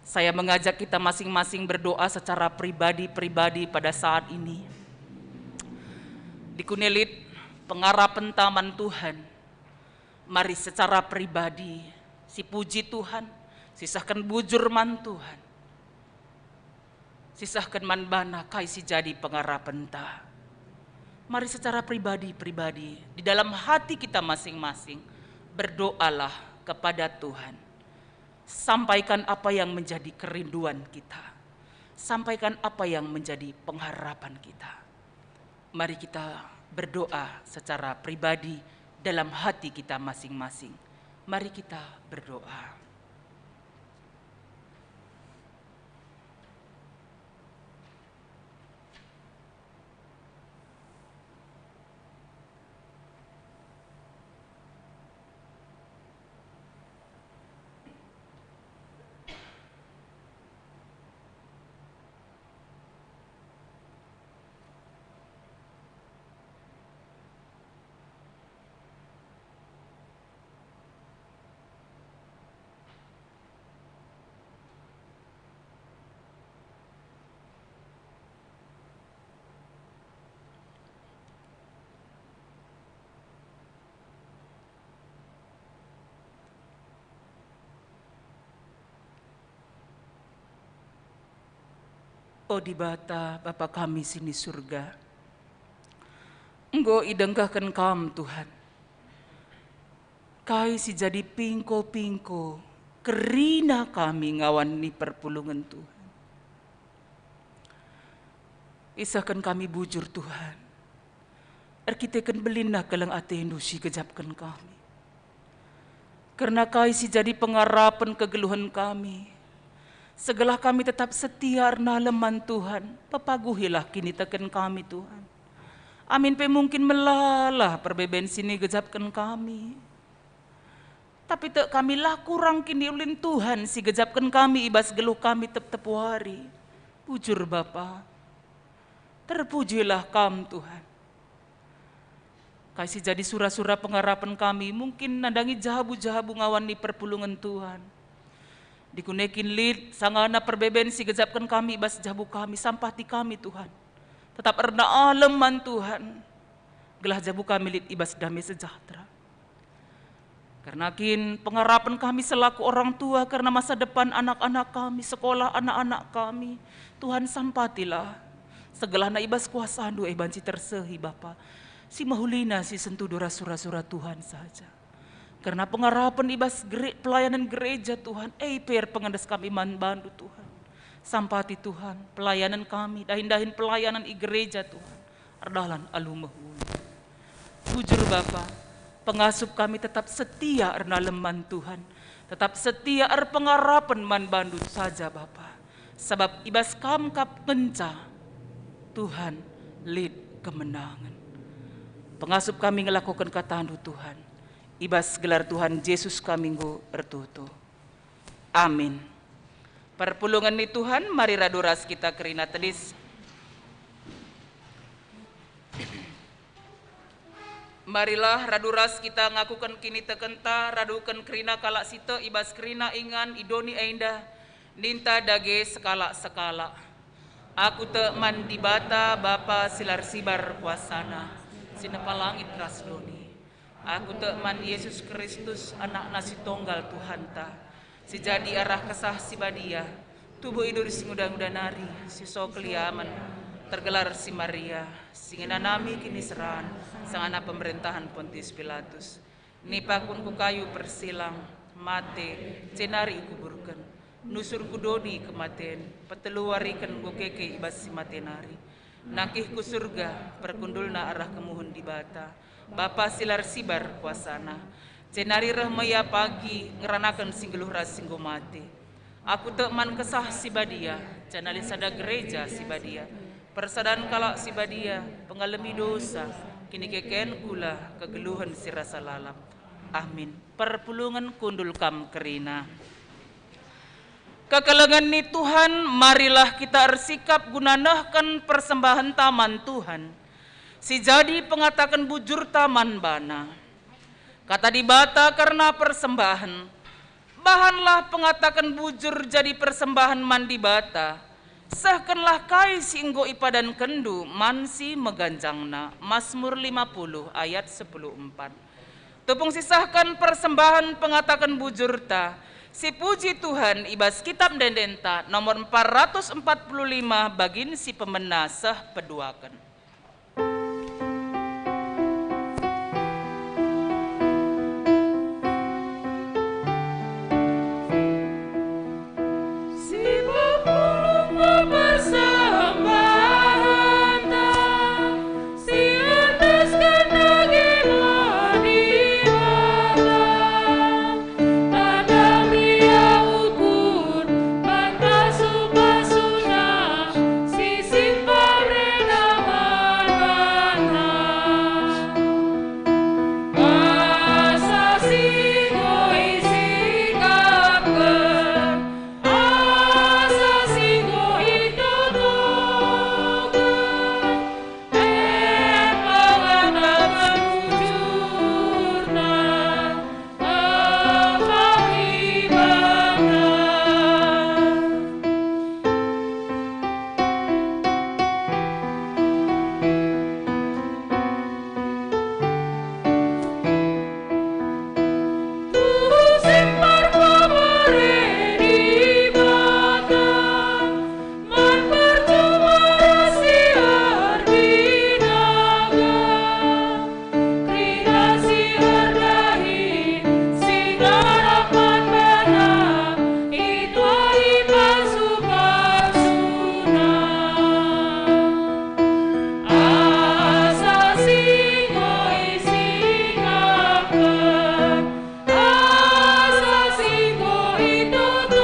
saya mengajak kita masing-masing berdoa secara pribadi-pribadi pada saat ini. Dikune lit pengarapenta man Tuhan, mari secara pribadi sipuji Tuhan, sisehken bujur man Tuhan, sisehken man baNa kai si jadi pengarapenta. Mari secara pribadi-pribadi, di dalam hati kita masing-masing, berdoalah kepada Tuhan. Sampaikan apa yang menjadi kerinduan kita. Sampaikan apa yang menjadi pengharapan kita. Mari kita berdoa secara pribadi dalam hati kita masing-masing. Mari kita berdoa. O Dibata, Bapa kami si ni Surga, enggo idengkehken Kam, Tuhan, kai si jadi pingko-pingko kerina kami ngawan ni perpulungen, Tuhan. Isehken kami bujur, Tuhan, erkiteken belinna keleng ateNdu si gejapken kami. Kerna kai si jadi pengarapen kegeluhen kami, segelah kami tetap setia ernalem man Tuhan, pepaguhilah kiniteken kami, Tuhan. Amin pe mungkin melala perbeben si nigejapken kami. Tapi tek kami la kurang kiniulin Tuhan si gejapken kami i bas geluh kami tep-tep wari. Bujur, Bapa. Terpujilah Kam, Tuhan. Kai si jadi sura-sura pengarapen kami, mungkin nandangi jabu-jabu ngawan ni perpulungen Tuhan. Dikune kin lit sangana perbeben si gejapken kami i bas jabu kami, sampati kami, Tuhan. Tetap ernalem man Tuhan, gelah jabu kami lit i bas dame sejahtera. Kerna kin pengarapen kami selaku orang tua kerna masa depan anak-anak kami, sekolah anak-anak kami, Tuhan, sampatilah. Segelahna i bas kuasaNdu, eh, banci tersehi, Bapa, si mehulina si sentuh dora sura-sura Tuhan saja. Kerna pengarapen i bas gere-, pelayanan gereja, Tuhan, eh, per pengendes kami man bandu, Tuhan. Sampati Tuhan, pelayanen kami, dahin-dahin pelayanen i gereja Tuhan, erdalan alu mehuli. Bujur Bapa, pengasup kami tetap setia ernalem man Tuhan, tetap setia erpengarapen man bandu saja Bapa, sabap i bas Kam kap ngenca Tuhan lit kemenangen. Pengasup kami ngelakoken katandu Tuhan, i bas gelar Tuhan Jesus kami enggo ertoto. Amin. Perpulungen ni Tuhan, mari radu ras kita kerina tedis. Marilah radu ras kita ngakuken kinitekenta, raduken kerina kalak si tek i bas kerina ingan i doni enda, ninta dage sekalak-sekalak. Aku tek man Dibata, Bapa si la ersibar kuasaNa, si nepa langit ras doni. Aku tek man Jesus Kristus, AnakNa si Tonggal Tuhanta, si jadi arah Kesah Si Badia, tubuh i duri si nguda-nguda nari, si so keliamen, tergelar si Maria, si ngenanami kiniseran, sangana pemerintahan Pontius Pilatus, nipakun ku kayu persilang, mate, jenari ikuburken, nusur ku doni kematen, petelu wariken enggo keke i bas si mate nari, nangkih ku Surga, perkundulna arah kemuhen Dibata, Bapa si la ersibar kuasaNa. Jenari reh me Ia pagi ngeranaken si nggeluh ras si enggo mate. Aku tek man Kesah Si Badia, janah lit sada gereja si badia, persadan kalak si badia, pengalemi dosa, kinikeken kula, kegeluhen si rasa lalap. Amin. Perpulungen kundul kam kerina. Kekelengen ni Tuhan, marilah kita ersikap guna nehken persembahenta man Tuhan, si jadi pengataken bujurta man baNa. Kata Dibata kerna persembahen, "Bahanlah pengataken bujur jadi persembahen man Dibata, sehkenlah kai si enggo ipadankenndu man si meganjangna." Masmur lima puluh ayat sepuluh empat. Tupung sisahken persembahen pengataken bujurta, sipuji Tuhan i bas Kitap Ende-endenta nomor empat ratus empat puluh lima bagin si pemena seh peduaken. Si pepulung me persembahenta, si iendesken dage man Dibata. Tandam ia ukur man pasu-pasuNa, si simpa berena man baNa. Asa si enggo isikapken, asa si enggo itotoken, e pengataken bujurna, e pengibana. Kerina si erdahin, si ngarap man baNa, ituari pasu-pasuNa. Asa si enggo isikapken, asa si enggo itotoken,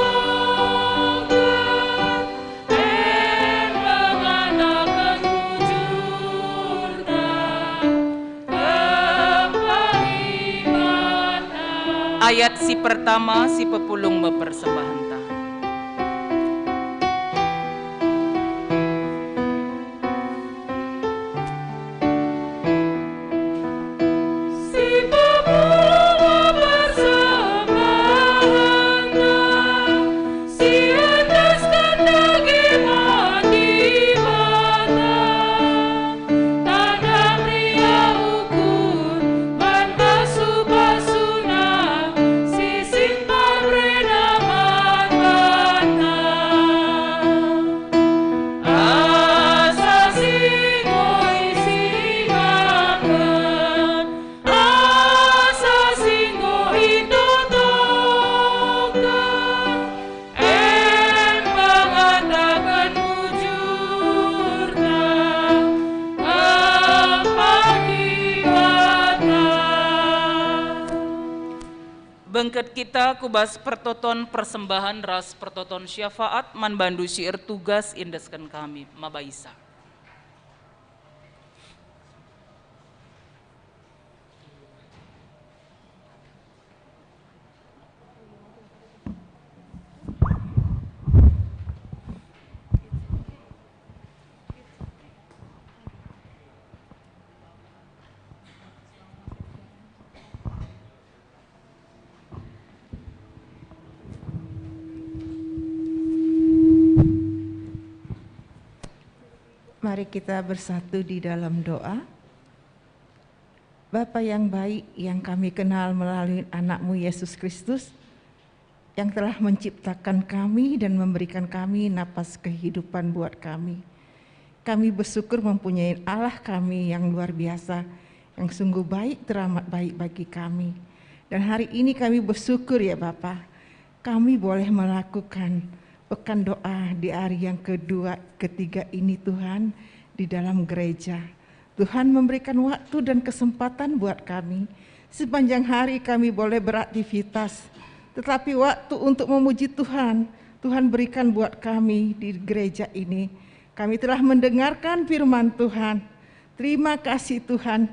ayat si pertama, si pepulung me persembahenta. Si pepulung me persembahenta, si iendesken dage man Dibata. Tandam ia ukur man pasu-pasuNa, si simpa berena man Bengket kita ku bas pertoton persembahen ras pertoton syafaat man bandu si ertugas iendesken kami. Maba isa. Mari kita bersatu di dalam doa. Bapa yang baik, yang kami kenal melalui Anak-Mu Yesus Kristus, yang telah menciptakan kami dan memberikan kami napas kehidupan buat kami. Kami bersyukur mempunyai Allah kami yang luar biasa, yang sungguh baik, teramat baik bagi kami. Dan hari ini kami bersyukur, ya Bapa, kami boleh melakukan pekan doa di hari yang kedua, ketiga ini, Tuhan, di dalam gereja. Tuhan memberikan waktu dan kesempatan buat kami. Sepanjang hari kami boleh beraktivitas, tetapi waktu untuk memuji Tuhan, Tuhan berikan buat kami di gereja ini. Kami telah mendengarkan firman Tuhan. Terima kasih, Tuhan.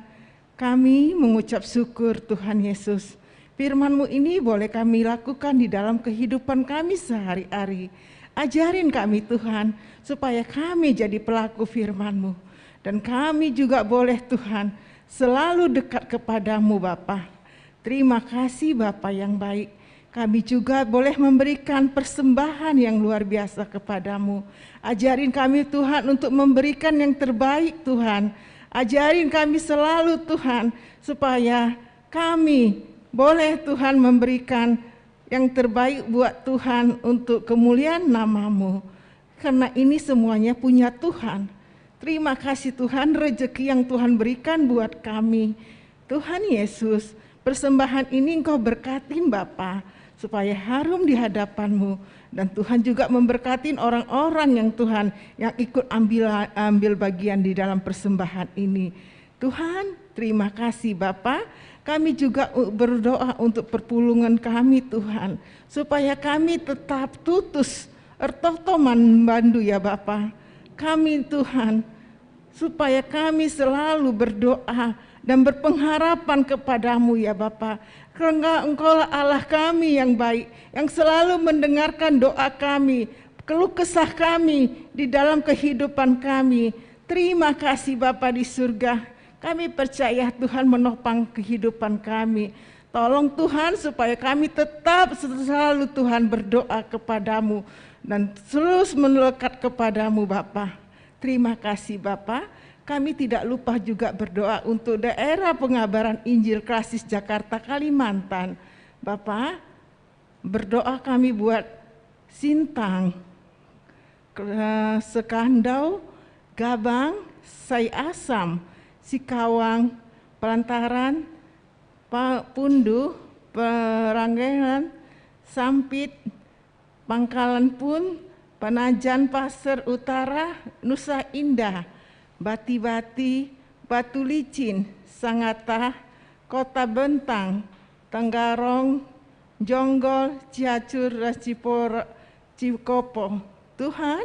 Kami mengucap syukur, Tuhan Yesus. Firman-Mu ini boleh kami lakukan di dalam kehidupan kami sehari-hari. Ajarin kami, Tuhan, supaya kami jadi pelaku firman-Mu. Dan kami juga boleh, Tuhan, selalu dekat kepada-Mu, Bapa. Terima kasih, Bapa yang baik. Kami juga boleh memberikan persembahan yang luar biasa kepada-Mu. Ajarin kami, Tuhan, untuk memberikan yang terbaik, Tuhan. Ajarin kami selalu, Tuhan, supaya kami boleh, Tuhan, memberikan yang terbaik buat Tuhan untuk kemuliaan nama-Mu. Karena ini semuanya punya Tuhan. Terima kasih, Tuhan, rejeki yang Tuhan berikan buat kami. Tuhan Yesus, persembahan ini Engkau berkatin, Bapa, supaya harum di hadapan-Mu. Dan Tuhan juga memberkatin orang-orang yang, Tuhan, yang ikut ambil, ambil bagian di dalam persembahan ini. Tuhan, terima kasih, Bapa. Kami juga, uh, berdoa untuk perpulungen kami, Tuhan, supaya kami tetap tutus ertoto man bandu, ya Bapa. Kami, Tuhan, supaya kami selalu berdoa dan berpengharapan kepada-Mu, ya Bapa. Kerana Engkaulah Allah kami yang baik, yang selalu mendengarkan doa kami, keluh kesah kami di dalam kehidupan kami. Terima kasih, Bapa di surga. Kami percaya Tuhan menopang kehidupan kami. Tolong Tuhan supaya kami tetap selalu, Tuhan, berdoa kepada-Mu dan terus melekat kepada-Mu, Bapa. Terima kasih, Bapa. Kami tidak lupa juga berdoa untuk daerah pengabaran Injil Klasis Jakarta, Kalimantan. Bapa, berdoa kami buat Sintang, Ke-, Sekandau, Gabang, Sai Asam, Sikawang, Pelantaran, Pa-, Pundu, Peranggelan, Sampit, Pangkalan Pun, Penajan Pasar Utara, Nusa Indah, Bati-Bati, Batu Licin, Sangatta, Kota Bentang, Tenggarong, Jonggol, Ciacur, ras Cipor-, Cikopo. Tuhan,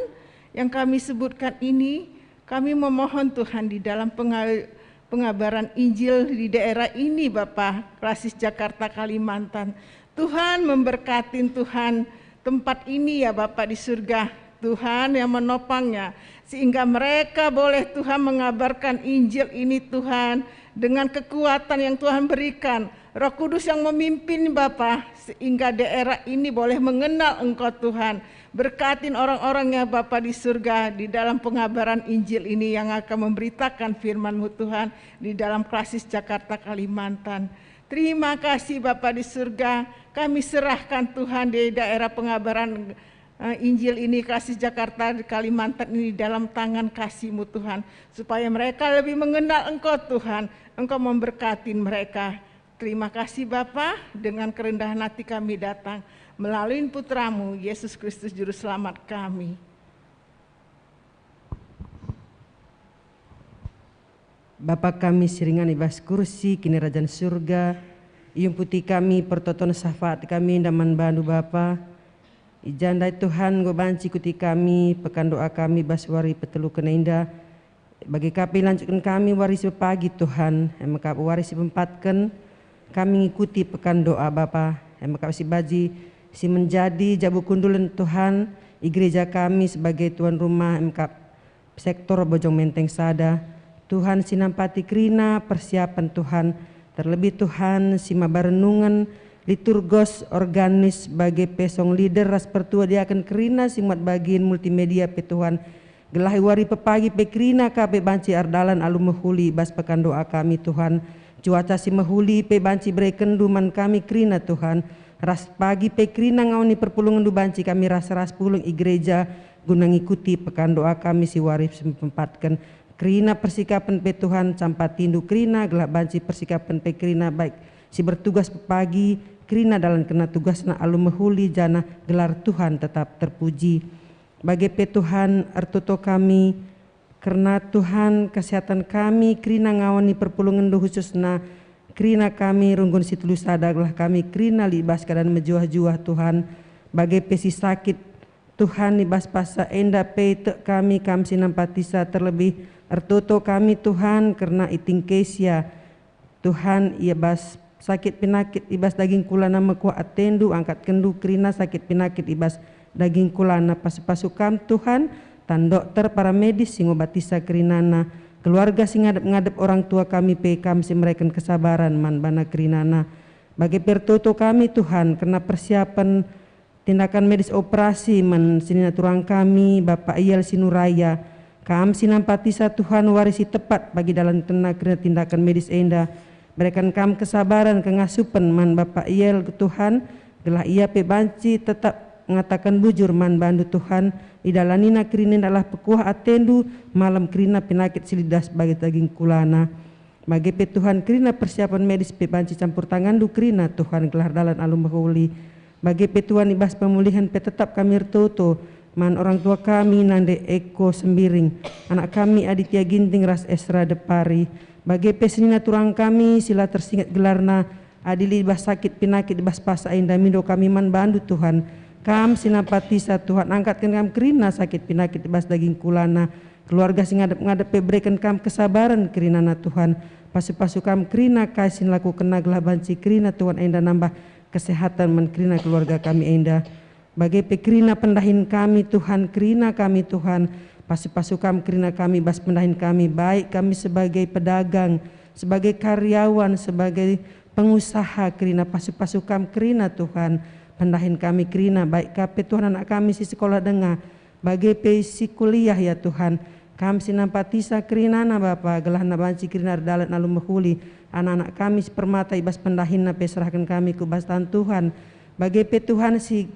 yang kami sebutkan ini, kami memohon, Tuhan, di dalam penga-, pengabaran Injil di daerah ini, Bapa, Klasis Jakarta, Kalimantan. Tuhan memberkatin, Tuhan, tempat ini, ya Bapa di surga. Tuhan yang menopangnya, sehingga mereka boleh, Tuhan, mengabarkan Injil ini, Tuhan, dengan kekuatan yang Tuhan berikan. Roh Kudus yang memimpin, Bapa, sehingga daerah ini boleh mengenal Engkau, Tuhan. Berkatin orang-orang, ya Bapa di surga, di dalam pengabaran Injil ini yang akan memberitakan firman-Mu, Tuhan, di dalam Klasis Jakarta, Kalimantan. Terima kasih, Bapa di surga. Kami serahkan, Tuhan, di daerah pengabaran, eh, Injil ini, Klasis Jakarta, di Kalimantan ini, dalam tangan kasih-Mu, Tuhan, supaya mereka lebih mengenal Engkau, Tuhan. Engkau memberkatin mereka. Terima kasih, Bapa, dengan kerendahan hati kami datang melalui Putra-Mu, Yesus Kristus, Juru Selamat kami. Bapa kami si ringan i bas kursi Kinirajan Surga, Iumputi kami pertoton syafaat kami enda man bandu Bapa. I ja ndai Tuhan, enggo banci ikuti kami pekan doa kami bas wari peteluken enda. Bage ka pe ilanjutken kami wari si pepagi Tuhan, e maka wari si peempatken kami ngikuti pekan doa Bapa, e maka si banci si menjadi jabu kundulen Tuhan i gereja kami sebagai tuan rumah, e maka sektor Bojong Menteng sada. Tuhan si nampati kerina persiapen Tuhan, terlebih Tuhan si maba renungen liturgos, organis, bage pe song leader ras pertua diaken kerina si muat bagin multimedia pe Tuhan, gelah i wari pepagi pe kerina ka pe banci erdalan alu mehuli i bas pekan doa kami Tuhan. Cuaca si mehuli pe banci berekenndu man kami kerina Tuhan, ras pagi pe kerina ngawani perpulungenndu banci kami ras-ras pulung i gereja guna ngikuti pekan doa kami si wari si peempatken. Kerina persikapen pe Tuhan, campatindu kerina gelah banci persikapen pe kerina baik si bertugas pepagi, kerina dalankenna tugasna alu mehuli janah gelar Tuhan tetap terpuji. Bage pe Tuhan, ertoto kami kerna Tuhan kesehatan kami, kerina ngawani perpulungenndu khususna kerina kami runggun si telu sada gelah kami kerina lit i bas keadaan mejuah-juah Tuhan, bage pe si sakit Tuhan, i bas paksa enda pe tek kami Kam si nampatisa, terlebih ertoto kami Tuhan kerna itingkesa Tuhan, i bas sakit penakit i bas daging kulana mekuah atendu, angkatkenndu kerina sakit penakit i bas daging kulana, pasu-pasu Kam Tuhan, tan dokter, para medis si ngobatisa kerinana, keluarga si ngadep-ngadep orang tua kami pe Kam si mereken kesabaran man bana kerinana. Bage pe ertoto kami Tuhan kerna persiapen tindakan medis operasi man senina turang kami, Bapa Iel Sinuraya. Kam si nampatisa Tuhan wari si tepat bagi dalankenna kerina tindakan medis enda. Bereken Kam kesabaran kengasupen man Bapa Iel Tuhan, gelah ia pe banci tetap ngataken bujur man bandu Tuhan, idalanina kerina enda lah pekuah atendu malem kerina penakit si lidas bagi daging kulana. Bage pe Tuhan, kerina persiapen medis pe banci campur tanganndu kerina Tuhan gelah dalan alu mehuli. Bage pe Tuhan, i bas pemulihen pe tetap kami ertoto man orang tua kami Nande Eko Sembiring, anak kami Aditya Ginting ras Esra Depari. Bage pe senina turang kami si la tersinget gelarna, adi lit i bas sakit penakit i bas paksa enda, mindo kami man bandu Tuhan. Kam si nampatisa Tuhan, angkatken Kam kerina sakit penakit i bas daging kulana. Keluarga si ngadep-ngadep pe bereken Kam kesabaren kerinana Tuhan. Pasu-pasu Kam kerina kai si nelakokenna gelah banci kerina Tuhan enda nambah kesehatan man kerina keluarga kami enda. Bage pe kerina pendahin kami Tuhan, kerina kami Tuhan. Pasu-pasu Kam kerina kami bas pendahin kami, baik kami sebagai pedagang, sebagai karyawan, sebagai pengusaha kerina, pasu-pasu Kam kerina Tuhan. Pendahin kami kerina, baik ka pe Tuhan anak kami si sekolah denga, bage pe si kuliah, ya Tuhan. Kam si nampatisa kerinana Bapa, gelahna banci kerina erdalan alu mehuli. Anak-anak kami si permata i bas pendahinna pe serahken kami ku bas tangan Tuhan. Bage pe Tuhan si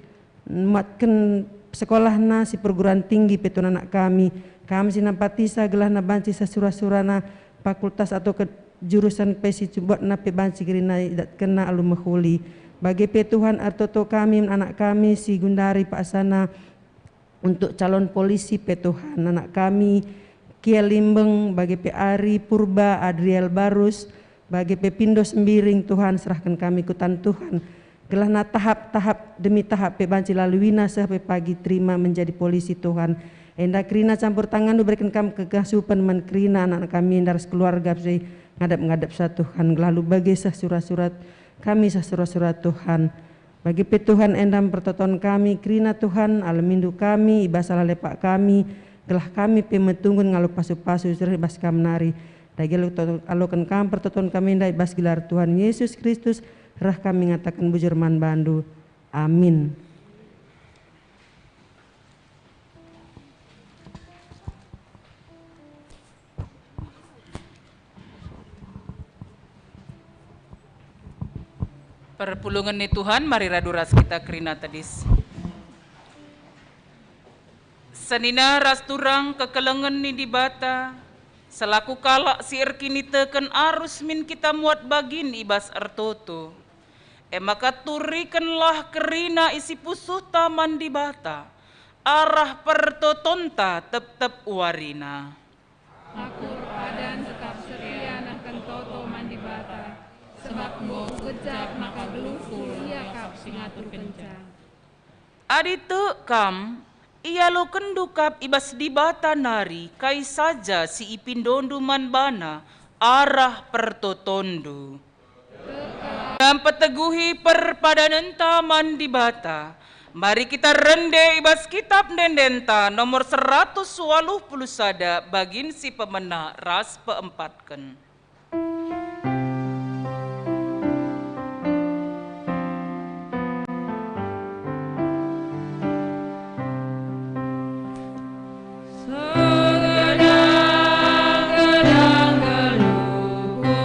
matken sekolahna si perguruan tinggi pe Tuhan anak kami. Kam si nampatisa gelahna banci seh sura-surana fakultas atau ke jurusan pe si cubatna pe banci kerina idatkenna alu mehuli. Bage pe Tuhan ertoto kami anak kami si gundari paksana untuk calon polisi pe Tuhan, anak kami Kia Limbeng, bage pe Ari Purba, Adriel Barus, bage pe Pindo Sembiring, Tuhan, serahken kami ku tangan Tuhan. Gelahna tahap-tahap demi tahap pe banci laluina seh pe pagi terima menjadi polisi, Tuhan. Enda kerina campur tanganNdu bereken Kam kekasupen man kerina anak-anak kami enda ras keluarga si ngadep-ngadep sa, Tuhan. Gelah alu bage seh sura-sura kami, seh sura-sura, Tuhan. Bagi pe Tuhan enda mpertoton kami kerina, Tuhan, alemindu kami, i bas salah lepak kami, gelah kami pe metunggun ngalo pasu-pasu si reh i bas Kam nari. Dage alo-, aloken Kam pertoton kami enda i bas gelar Tuhan Yesus Kristus, reh kami ngataken bujur man baNdu. Amin. Perpulungen ni Tuhan, mari radu ras kita kerina tedis. Senina ras turang kekelengen ni Dibata, selaku kalak si erkiniteken arus min kita muat bagin i bas ertoto. E maka turikenlah kerina isi pusuhta man Dibata, arah pertotonta tep-tep warina. Aku erpadan tetap setia nehken toto man Dibata, sebab enggo kugejap aturkenca. Adi tek kam, ialokenndu kap i bas Dibata nari kai saja si ipindondu man baNa arah pertotonndu. Guna mpeteguhi perpadanenta man Dibata, mari kita rende i bas Kitap Ende-endenta nomor seratus waluh puluh sada, bagin si pemena ras peempatken. Segenang-genang geluhku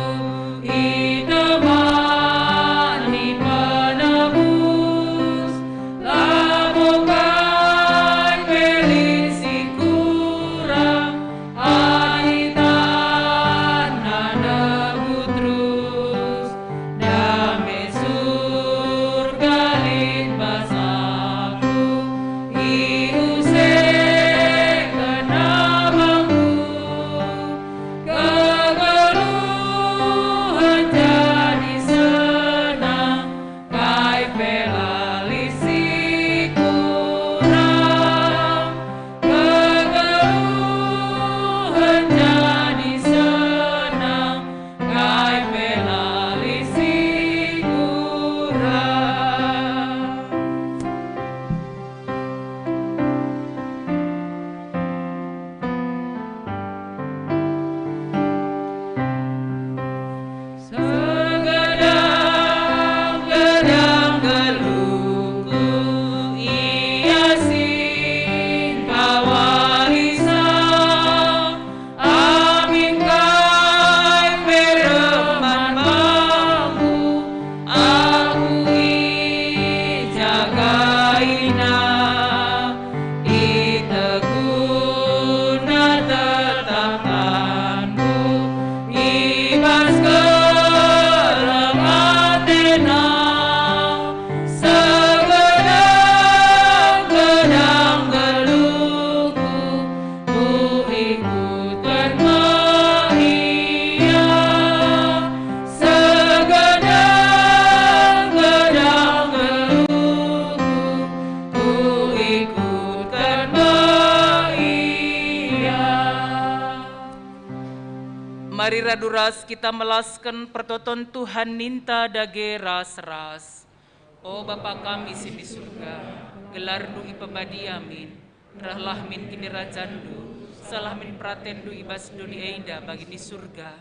itemani Penebus, labo kai pe lit si kurang, adi tanNa negu terus. Dame Surga lit bas aku, iusekenNa bangku. Kegeluhen jadi senang, kai pe la lit si kurang. Kegeluhen jadi senang, kai pe la lit si kurang. Segenang-genang geluhku, Ia si engkawalisa. Amin kai pe reh man bangku, aku ijagaina. Iteguna tetap tanku i bas keleng atena. Segenang-genang geluhku, kuikutken me Ia. Segenang-genang geluhku, kuikutken me Ia. Mari radu ras kita melasken pertoton Tuhan ninta dage ras-ras. O Bapa kami si di Surga, gelarNdu ipebadia min, rehlah min kinirajanNdu, sehlah min peratenNdu i bas doni enda bagi di Surga.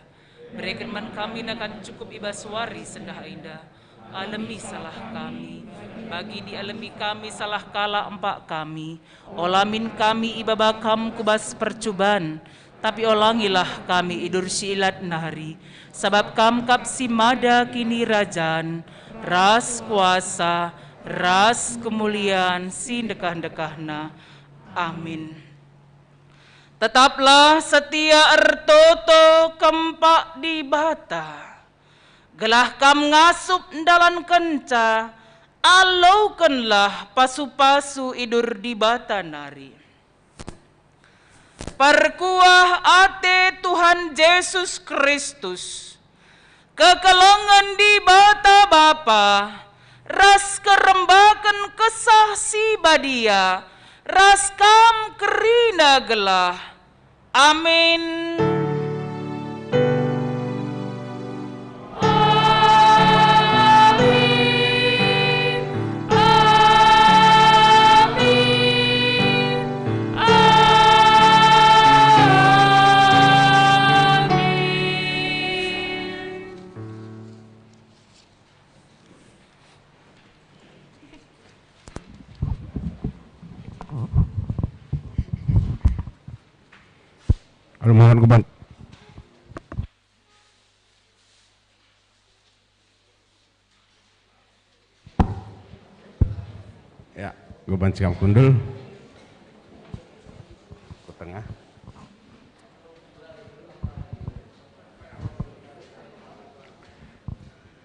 Bereken man kami nakan cukup i bas wari sendah enda. Alemi salah kami, bagi dialemi kami salah kalak empak kami. Ola min kami ibaba Kam ku bas percuban, tapi olangilah kami idur si ilat nari, sabap Kam kap si mada kinirajan, ras kuasa, ras kemulian si ndekah-ndekahna. Amin. Tetaplah setia ertoto kempak Dibata, gelah kam ngasup ndalankenca, alokenlah pasu-pasu idur Dibata nari. Perkuah ate Tuhan Jesus Kristus, kekelengen Dibata Bapa, ras kerembaken Kesah Si Badia, ras kam kerina gelah. Amin. Amin. Amin. Amin. Aduh, mohon kuban. Ya, kuban si kam kundul. Ku tengah.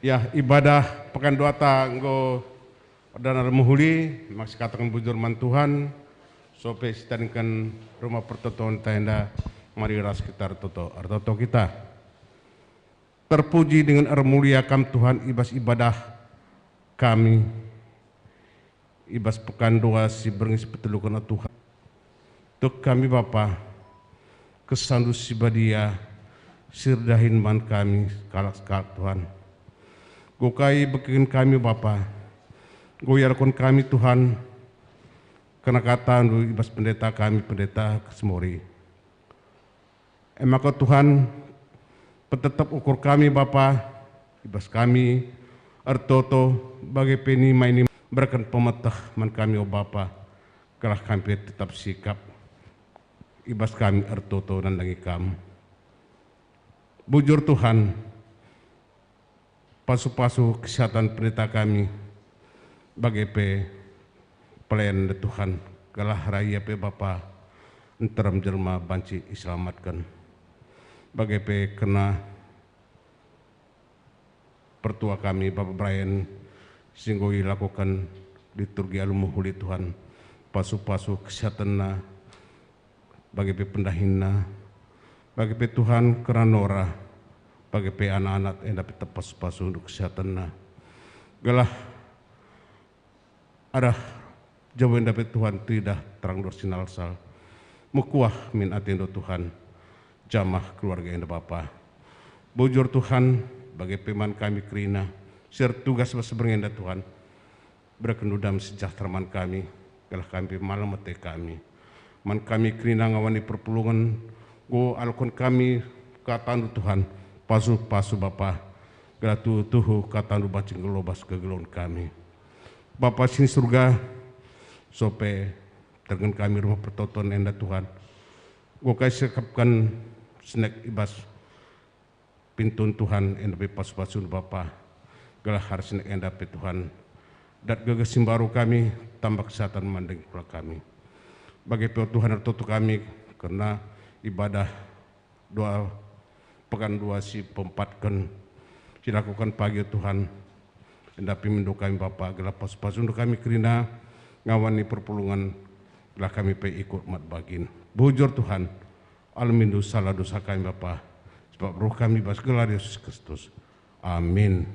Ya, ibadah Pekan Duata enggo erdalan mehuli, maka sikataken bujur man Tuhan, sope sitadingken Rumah Pertoton enda, mari ras kita ertoto, ertoto kita. Terpuji dingen ermulia Kam Tuhan i bas ibadah kami. i bas pekan dua si berngi si peteluken, o Tuhan. Tek kami Bapa, kesandu si badia si erdahin man kami sekalak-sekalak, Tuhan. Enggo kai begiken kami Bapa, enggo iarahken kami, Tuhan, kerna katandu i bas pendeta kami, Pendeta Kesmori. E maka Tuhan, petetep ukur kami Bapa, i bas kami ertoto bage pe nima ini, bereken pemeteh man kami, o Bapa, gelah kami pe tetap sikap i bas kami ertoto nandangi Kam. Bujur Tuhan, pasu-pasu kesehatan pendeta kami, bage pe pelayan Tuhan, gelah raya pe Bapa nterem jelma banci iselamatken. Bage pe kerna pertua kami, Bapa Brian, si enggo ilakoken liturgi alu mehuli, Tuhan, pasu-pasu kesehatenna, bage pe pendahinna, bage pe Tuhan kerna Nora, bage pe anak-anak enda pe tepas pasu-pasundu kesehatenna. Gelah arah jauh enda pe Tuhan teridah terang dor sinalsal. Mekuah min atendu Tuhan, jamah keluarga enda Bapa. Bujur Tuhan, bage pe man kami kerina, si ertugas bas berngi enda Tuhan. Bereken damai sejahtera man kami, gelah kami pe malem ate kami. Man kami kerina ngawani perpulungen, enggo aloken kami katandu Tuhan, pasu-pasu Bapa, gelah tuhu-tuhu katandu banci nggeluh bas kegeluhen kami. Bapa si ni Surga, sope tergen kami rumah pertoton enda Tuhan, enggo kai sikapken senek i bas pintun Tuhan, enda pe pasu-pasun Bapa, gelah hari senek enda pe Tuhan, dat gegeh si mbaru kami, tambah kesehatan man dengki kula kami. Bage pe, o Tuhan, ertoto kami kerna ibadah dua pekan dua si peempatken si lakoken pagi, o Tuhan, enda pe mindo kami Bapa, gelah pasu-pasundu kami kerina ngawani perpulungen, gelah kami pe ikut mat bagin. Bujur Tuhan, Alumindu sala dosa kami Bapa, sebab reh kami bas gelar Yesus Kristus. Amin.